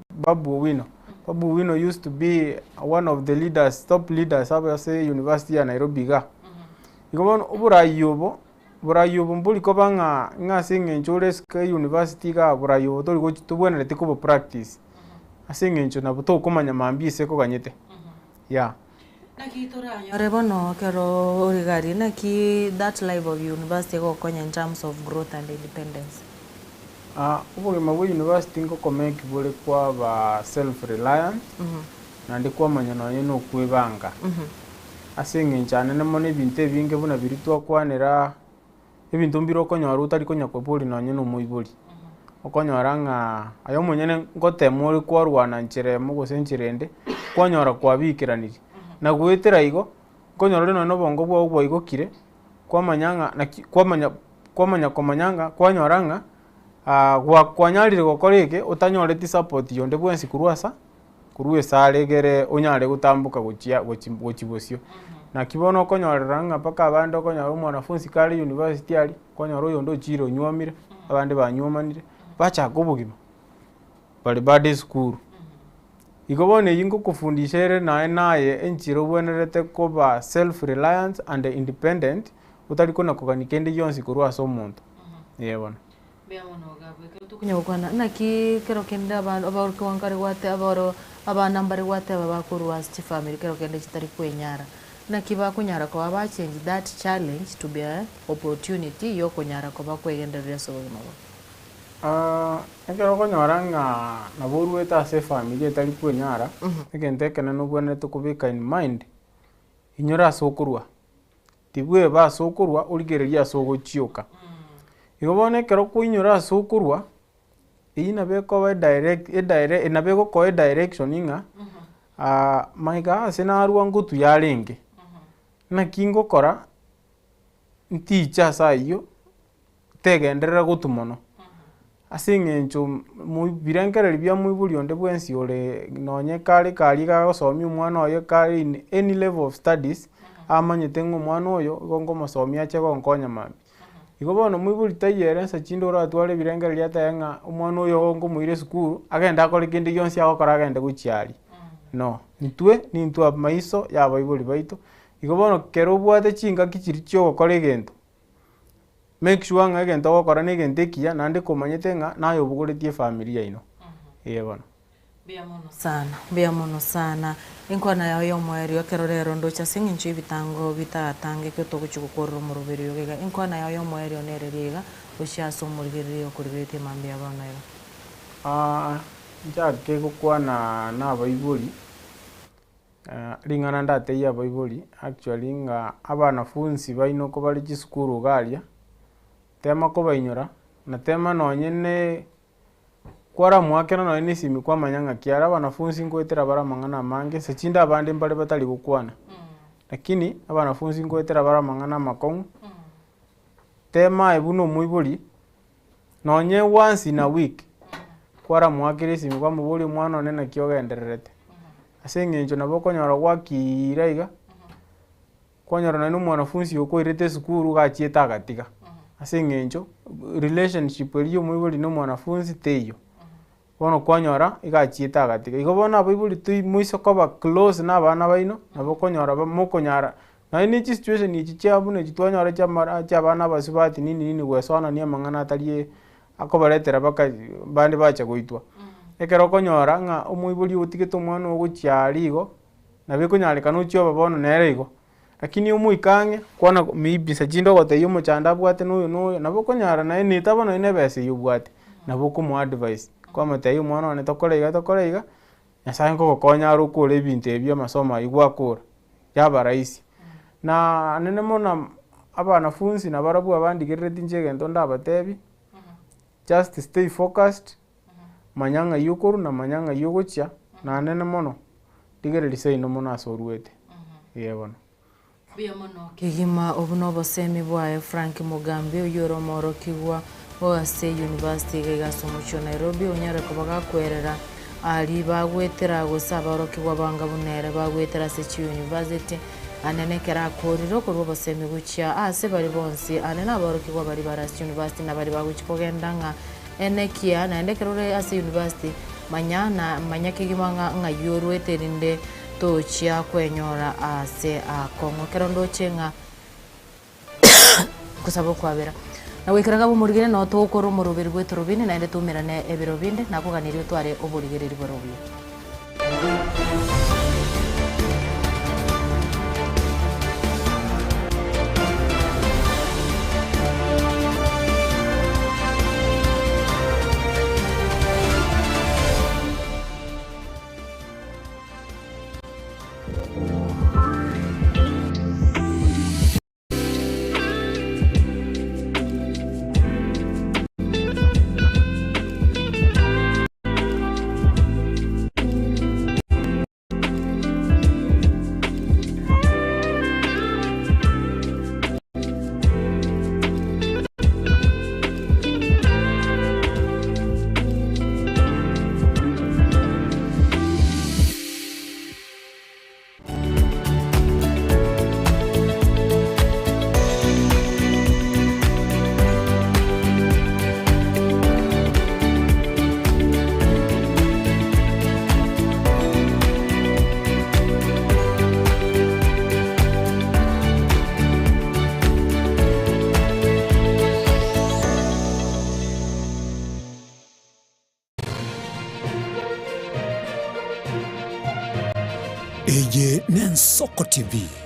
Babu Owino, Babu Owino used to be one of the leaders top leaders ase university ya Nairobi igaa. Igo bono oborai obo. Borai obo mbori koba ng'a ng'a ase eng'encho ore isiko eyunivasiti igaa borai obo tori gochi tobwenereti kobo practice, ase eng'encho nabo tokomanya mambia ase ekoganyete, yeah. Naki toranyore bono ekero ore iga aria, naki that life of university egokonya in terms of growth and independence? Obogima bwa university ngokomeki bore kwaba self reliant, naende kwamanya nonye na okwebanga. Ase eng'encho anene mono ebinto ebinge buna biria twakwanera, ebinto mbire okonyora otari konya koboria nonye na omoibori. Okonyora ng'a aye omonyene ngotema ore kwarwana nchera emo gose nchera ende, kwanyora kwabikeranirie. Na goetera igo, nkonyora ore nonye na obongo bwao bwaigokire, kwamanya ng'a naki kwamanya kwamanya komanya ng'a kwanyora ng'a gwa kwanyarire gokora eke otanyoreti support yonde bwensi korwa asa. korwa esare egere onyare gotamboka gochia gochi gochi bosio. Naki bono okonyorera ng'a mpaka abande okonyora omwanafunsi kare university aria, okonyora oyonde ochire onyuomire, abande banyuomanire, bachaka obogima bare bado esukuru. Igo bono eywo ngokofundisha ere naye naye enchera obwenerete koba self reliant and independent, otari kona kogania kende gionsi korwa ase omonto, eh bono. Mbuya mono Gabo, ekero tokonya gokwana naki kero kende aba abaorokigwa nkare gwate aboro abana mbare gwateba bakorwa ase chifamiri kero kende chitari kwenyara. Naki bakonyara koba ba change that challenge to be a opportunity yokonyara koba kwegendereria ase obogima bwabo. Ekero okonyora ng'a nabo oruete ase efamiri etari kwenyara, egento ekenene obwenerete kobeka in mind, inyora ase okorwa. Tibweba ase okorwa, origererie ase ogochioka. Igo bono ekero kwainyora ase okorwa, eyio nabo ekoba edirect edire nabo egokoa edirection ng'a maiga ase narwa ngotu yarenge, naki ngokora ntiche ase ayio. tegenderera gotwa mono, ase eng'encho moi birengererio bia moibori onde bwensi ore nonye kare karia gagosomia omwana oye kare in any level of studies, amanyete ng'a omwana oyo igo ngomosomia ache gonkonya mambia. Igo bono moibori taiyo ere nsa chinde oratware ebirengererio atebe ng'a omwana oyo igo nkomoira esukuru, agende akore kende gionsi agokora agende gochia aria, no. Intwe nintwe amaiso ya abaibori baito, igo bono kero obwate chingaki chiria chia ogokora egento, Make sure ng'a egento ogokora na egento ekiya naende komanyete ng'a naye obogoretie efamiri yaino. Eeh bono. Mbuya mono sana, mbuya mono sana. Enkwana yao y'omoerio ekero rero ndoche ase eng'encho y'ebitango bitaratangeke togochia gokorera omoroberi oyo iga. Enkwana yao y'omoerio nere eria iga gochia ase omorigereria okorigeretie mambia bono iga. Nchake gokwana na abaibori. Ring'ana ndatebie abaibori actually ng'a abanafunsi baino kobare chisukuru iga aria, Tema kobainyora, na tema nonye ne kwaramoakera nonye na esimi kwamanya ng'aki are abanafunsi nkoetera bare amang'ana amange, ase chinde abande mbare batari gokwana, lakini abanafunsi nkoetera bare amang'ana amakong'u, tema aye buna omoibori, nonye once in a week, kwaramoakera esimi kwamoboria omwana one naki ogendererete, ase eng'encho nabo okonyora gwakiira iga. Kwanyora nonye na omwanafunsi okoirete esukuru iga achiete agatiga, ase eng'encho relationship eria ya omoibori na omwanafunsi teiyo. Bono kwanyora iga achiete agatiga. Igo bono abaibori toi moise koba close na abana baino, nabo okonyora ba mokonyara nonye na chisituation echi chia buna echi twanyora chia amara chia abana abasubati nini nini goesoanania amang'ana atari akobaretera mpaka bande bacha goitwa. Ekero okonyora ng'a omoibori otigete omwana ogo gochia aria igo. Nabo ekonyarekana ochie obe bono nere igo, lakini omoike ang'e, kwana maybe nsa chinde ogotebia omochando abwate na oyo na oyo, nabo okonyara naye netaba nonye na ebesa eywo obwate, nabo okomoa advice, kwamotebia omwana one tokore iga tokore iga, nyasaye nkogokonya are okore ebinto ebi amasomo aywo gwakora, yaba rahisi. Na nene mono abanafunsi nabarabwo abandigerereti inche egento ndabatebi, just stay focused. Manya ng'ai okorwa na manya ng'ai ogochia, na anene mono, rigereria seino mono ase oruete. Ee bono. Mbuya mono kegima obu nobosemi bwaye Frank Mugambi oyio ore omoorokigwa o ase University iga iga ase omochie o Nairobi onyare koba gakwerera aria bagwetera gose abaorokigwa banga buna ere bagwetera ase chiuniversity anene ekero akorire okorwa obosemi gochia ase baria bonsi ane nabaorokigwa baria bare ase chiuniversity na baria bagochia kogenda ng'a Enekia, naende ekero ore ase university, manya na manya kegima ng'a ng'ai orwete erinde tochia kwenyora ase akong'u. Ekero ndoche ng'a gosaba okwabera. Na goikera iga bomorigere noo togokora omoroberi bw'etorobini naende toumerane ebiro binde, nakoganirie otware oborigereri bore obuya. Eye n'Ensoko TV.